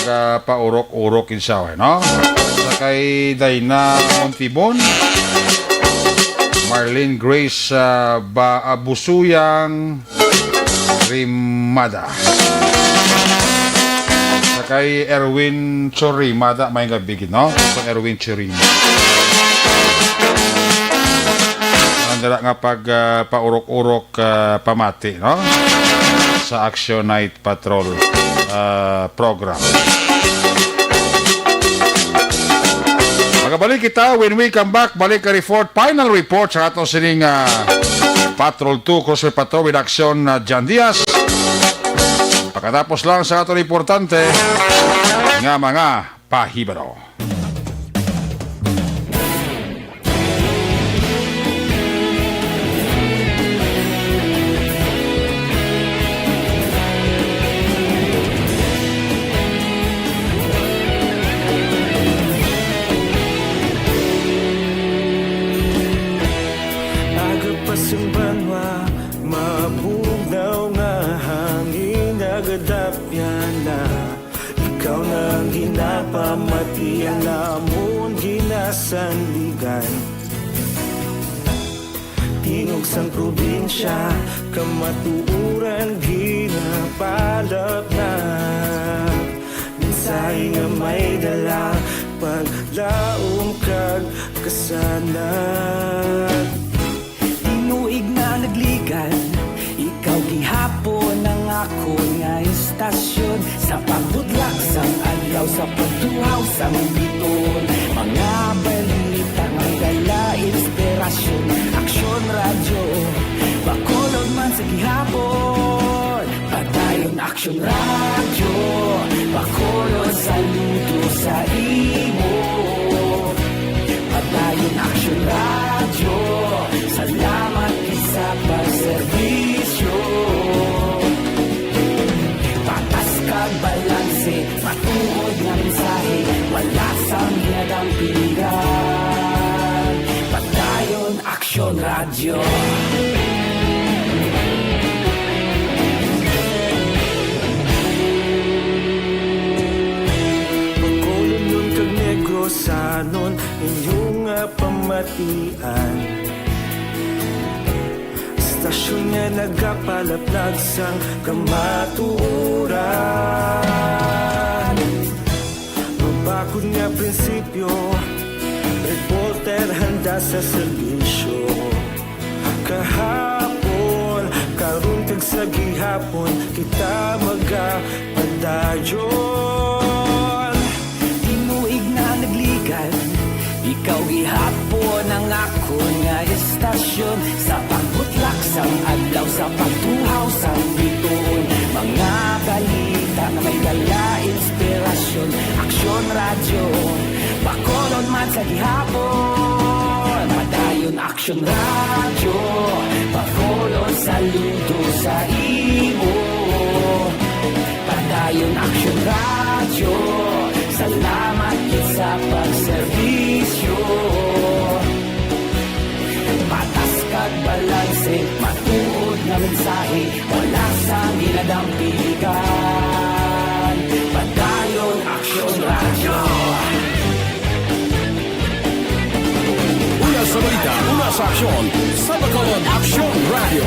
nagapaurok-urok kinsa, no? Sa kay Dina Montibon, Marlene Grace, ah, ba, ah, Busuyang Rimada. Sa kay Erwin Churimada, may nga bigid, no? Sa Erwin Churimada. Ang dala nga pag, ah, paurok-urok, ah, pamati, no? Sa Action Night Patrol, ah, program. Magabalik kita when we come back. Balik ka report, final report sa ato sining, ah, Patrol two, Cruiser Patrol with Action, ah, Jan Diaz. Pagkatapos lang sa aton importante nga mga pahibalo. Aga pa sang banwa, mabugnaw nga hangin nagadapyan na. Ikaw na ang ginapamati, ang amon ginasandigan. Tingog sang probinsya, kamatuoran ginapalapnap. Mensahe nga may dala, paglaom kag kasanag. Tinuig na nagligan, ikaw gihapon ang akon nga istasyon. Sa pagbudlak sang adlaw, sa pagtuhaw sang biton, mga balita nga dala inspirasyon. Aksyon Radyo, Bacolod man sa gihapon. Padayon Aksyon Radyo, Bacolod, saludo sa imo. Padayon Aksyon Radyo, salamat gid sa pagserbisyo. Patas kag balanse, matuod nga mensahe, wala sang ginadampingan. Padayon Aksyon Radyo. Bacolodnon kag Negrosanon, inyo nga pamatian. Istasyon nga nagapalaplag sang kamatuoran. Mabakod nga prinsipyo, reporter handa sa serbisyo. Kahapon, karon kag sa gihapon, kita magapadayon. Tinuig na nagligan, ikaw gihapon ang akon nga istasyon. Sa pagbutlak sang adlaw, sa pagtuhaw sang bituon, mga balita nga may dala inspirasyon. Aksyon Radyo, Bacolod man sa gihapon. Padayon Aksyon Radyo, Bacolod, saludo sa imo. Padayon Aksyon Radyo, salamat gid sa pagserbisyo. mensahe, wala sang ginadampigan. Padayon Aksyon Radyo. Una sa balita, una sa aksyon, sa Bacolod Aksyon Radyo.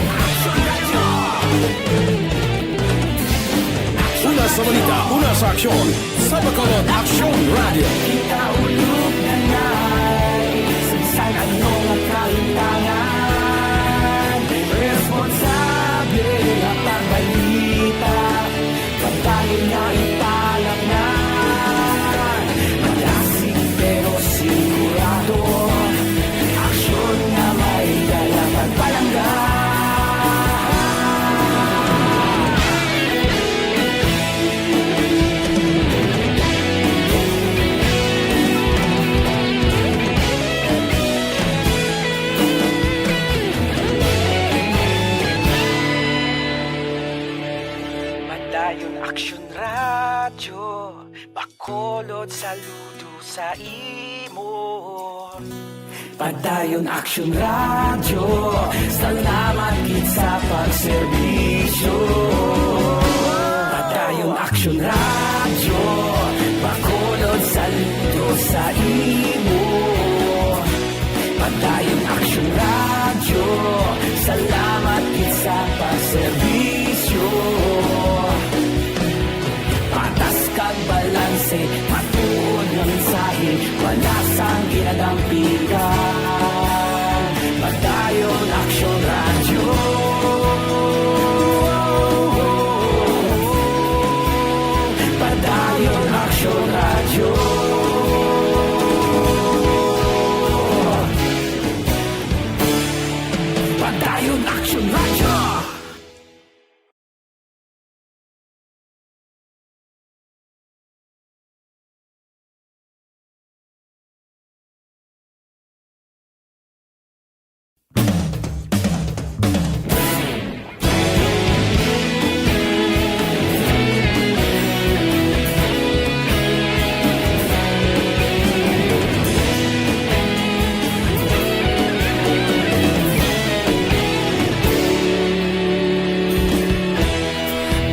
Una sa balita, una sa aksyon, sa Bacolod Aksyon Radyo. Kita ulog na nai, sa bisan ano nga kahintangan, responsable nga pagbalita, pagdali nga ipalaknan. Malasig pero sigurado, aksyon nga may dala pagpalangga. Padayon Aksyon Radyo, Bacolod, saludo sa imo. Padayon Aksyon Radyo, salamat gid sa pagserbisyo. Padayon Aksyon Radyo, Bacolod, saludo sa imo. Padayon Aksyon Radyo, salamat gid sa pagserbisyo. Patas kag balanse, matuod nga mensahe, wala sang ginadampigan. Padayon Aksyon Radyo. Padayon Aksyon Radyo. Padayon Aksyon Radyo.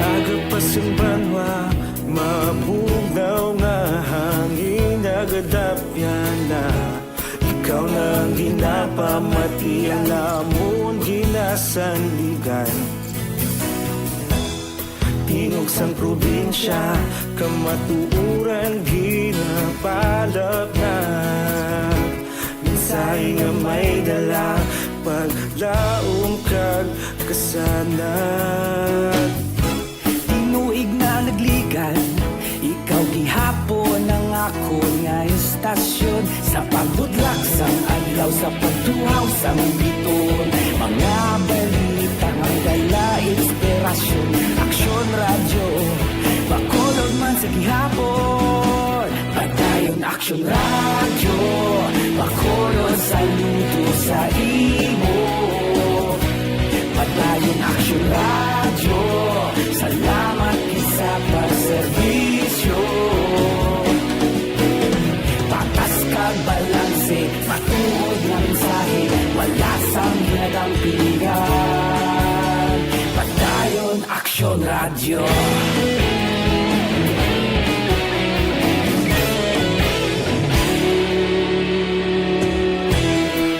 Aga pa sing banwa, mabugnaw nga hangin nagadapyan na. Ikaw na ang ginapamati, ang amon ginasandigan. Tingog sang probinsya, kamatuoran ginapalapnag. Mensahe nga may dala, paglaom kag kasanag. Tinuig na nagligan, ikaw gihapon ang akon nga istasyon. Sa pagbudlak sang adlaw, sa pagtuhaw sang biton, mga balita nga dala inspirasyon. Aksyon Radyo, Bacolod man sa gihapon. Padayon Aksyon Radyo, Bacolod, saludo sa imo. Padayon Aksyon Radyo, salamat gid sa pagserbisyo. Patas kag balanse, matuod nga mensahe, wala sang ginadampigan. Padayon Aksyon Radyo.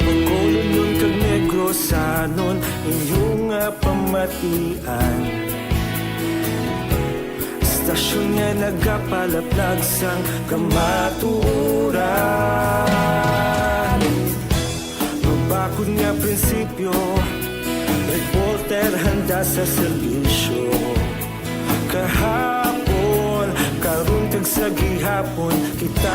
Bacolodnon kag Negrosanon, inyo nga pamatian. Istasyon nga nagapalaplag sang kamatuoran. Mabakod nga prinsipyo, reporter handa sa serbisyo. Kahapon, karon, kag sa gihapon, kita.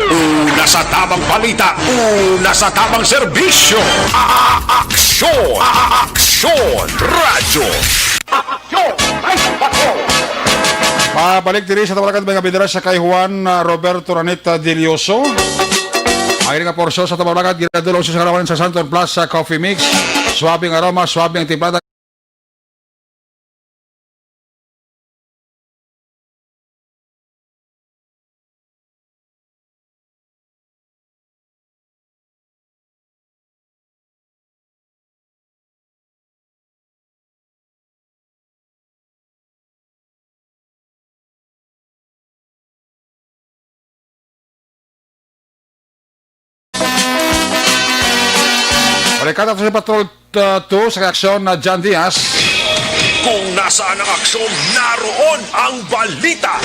Una sa tabang balita, una sa tabang serbisyo. A-, a-, aksyon, a-, a-, aksyon, radyo. Pabalik diri sa Tabarangay, mga bidara, sa kay Juan, ah, Roberto Ranita Delioso. Ang ining porsyon sa Tabarangay, ginadulong sa karawan sa Santon Plaza Coffee Mix. Suabe ang aroma, suabe ang timplada. Katapusan sa Patrol, uh, two sa reaksyon na John Diaz. Kung nasaan ang aksyon, naroon ang balita.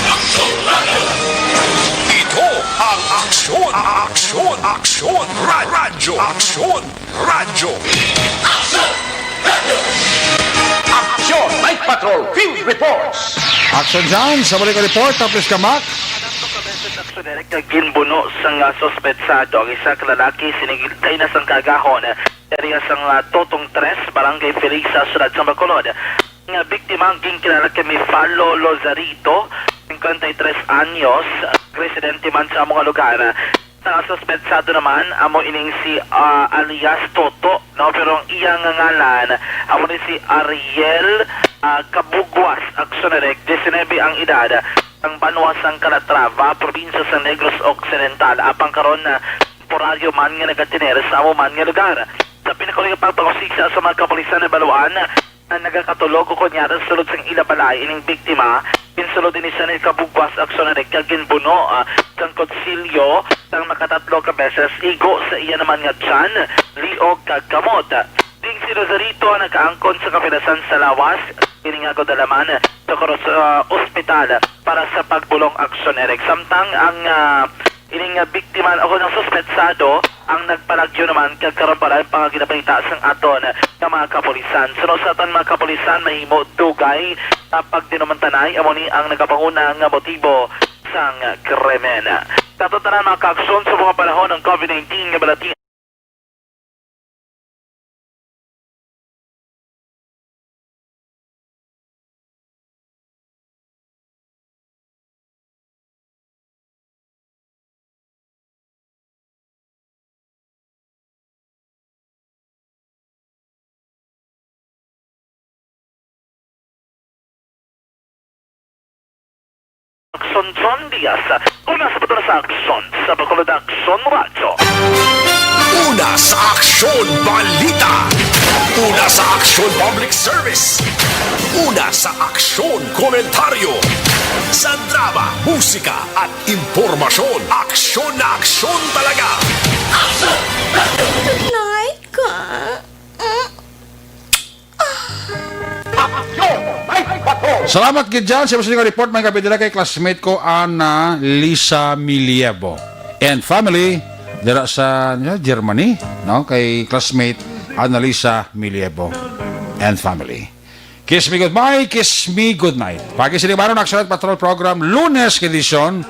Ito ang Aksyon, Aksyon, Aksyon, Ra-, Radyo, Aksyon, Radyo. Aksyon Night Patrol Field Reports. Aksyon dyan. Sa balik ang report, tapos ka, Mac. Aksyon direct nga ginbuno sang, ah, suspetsado ang isa ka lalaki sining Dainas sang Kaagahon, area sang, ah, Totong Tres, Barangay Felisa, Siyudad sang Bacolod. Ang biktima ang ginkilala kay Mifalo Lozarito, cincuenta y tres anyos, residente man sa amo nga lugar. Ang suspetsado naman amo ining si, ah, alias Toto, no? Pero ang iya nga ngalan amo ni si Ariel, ah, Kabugwas, aksyon direct, diecinuebe ang edad, ang banwa sang Calatrava, probinsya sa Negros Occidental, apang karon, ah, temporaryo man nga nagatener sa amo man nga lugar. Sa pinakahuli nga pagpangusigsa sa mga kapulisan, nabaluan nga nagakatulog o kunyari sulod sang ila balay ining biktima, ginsulod ini siya ni Kabugwas, aksyon direct, kag ginbuno, ah, sang kutsilyo sang makatatlo ka beses, igo sa iya naman nga tiyan, liog, kag kamot. Ding si Rosarito ang nakaangkon sa kapilasan sa lawas, ini nga gudalaman sa koros-, ah, ospital para sa pagbulong, aksyon direct. Samtang ang, ah, ining, ah, biktima o ang suspetsado ang nagpalagyo naman, kag karon pa lang pangaginabalita sang aton nga mga kapulisan. Suno sa aton mga kapulisan, mahimo dugay nga pagdinumantanay amo ni ang nagapanguna nga motibo sang krimen. Sa aton tanan, mga kaaksyon, sa mga panahon ng covid nineteen nga balatian, Aksyon John Diaz, una sa Patrol sa Aksyon, sa Bacolod Aksyon Radyo. Una sa Aksyon Balita. Una sa Aksyon Public Service. Una sa Aksyon Komentaryo. Sa drama, musika, at impormasyon, aksyon na aksyon talaga. Night ka. Salamat gid dyan. Sa gusto nga report, may kapit dira kay classmate ko, Ana Lisa Milievo and family, dira sa, ano, Germany, no? Kay classmate Ana Lisa Milievo and family. Kiss me goodbye, kiss me goodnight. Pagi sini baron, Aksyon Patrol Program, Lunes nga edisyon.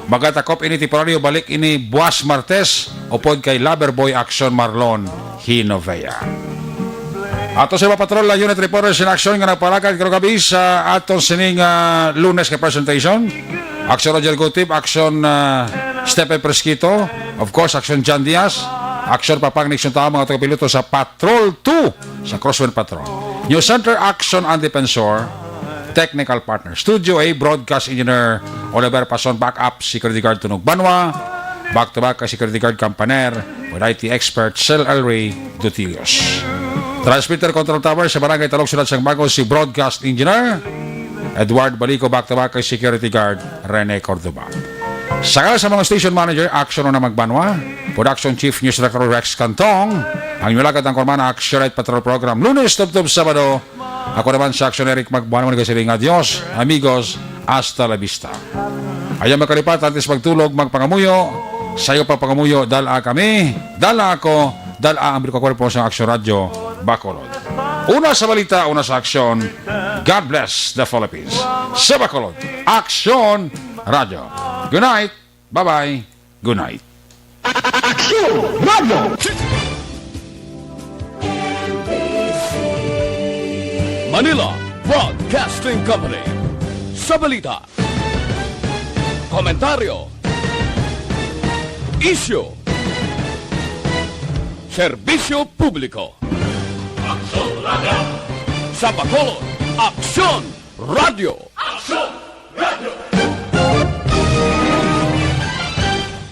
Magatakop ini temporaryo, balik ini buwas Martes, upod kay Lover Boy Aksyon Marlon Hinovea. Ato sa mga patrol, la unit reporters in action nga nagpalakad karong gabi sa aton sining, ah, Lunes nga presentation. Aksyon Roger Gutib, Aksyon, ah, Stephen Fresquito, of course, Aksyon John Diaz, Aksyon Papang Nixon Tao, mga tagapiloto sa Patrol two sa Crosswind Patrol. News Center, Aksyon ang Defensor, technical partner. Studio A, broadcast engineer Oliver Pason, backup security guard Tunog Banwa, back to back kay security guard Campaner, with I T expert Sel Elry Dutilios. Transmitter control tower sa Barangay Talog, Siyudad sang Bago, si broadcast engineer Edward Balico, back to back kay security guard Rene Cordoba. Sa ngalan sa mga station manager, Action Una Magbanwa, Production Chief News Director Rex Cantong, ang inyong lagad ang kurmana, Action Night Patrol Program, Lunes tubtob Sabado. Ako naman sa Action Eric Magbanwa, nagasiling, "Adios, amigos, hasta la vista." Ayaw magkalipat, antes magtulog, magpangamuyo. Sa iyo pa pangamuyo, dala kami, dala ako, dala ang Bicol Kwerpo sa Action Radyo Bacolod. Una sa balita, una sa aksyon. God bless the Philippines. Sa Bacolod, Action Radyo. Good night. Bye-bye. Good night. Action Radio. Manila Broadcasting Company. Sa balita, komentaryo, isyu, serbisyo publiko. Aksyon Radio. Sa Bacolod, Aksyon Radio. Aksyon!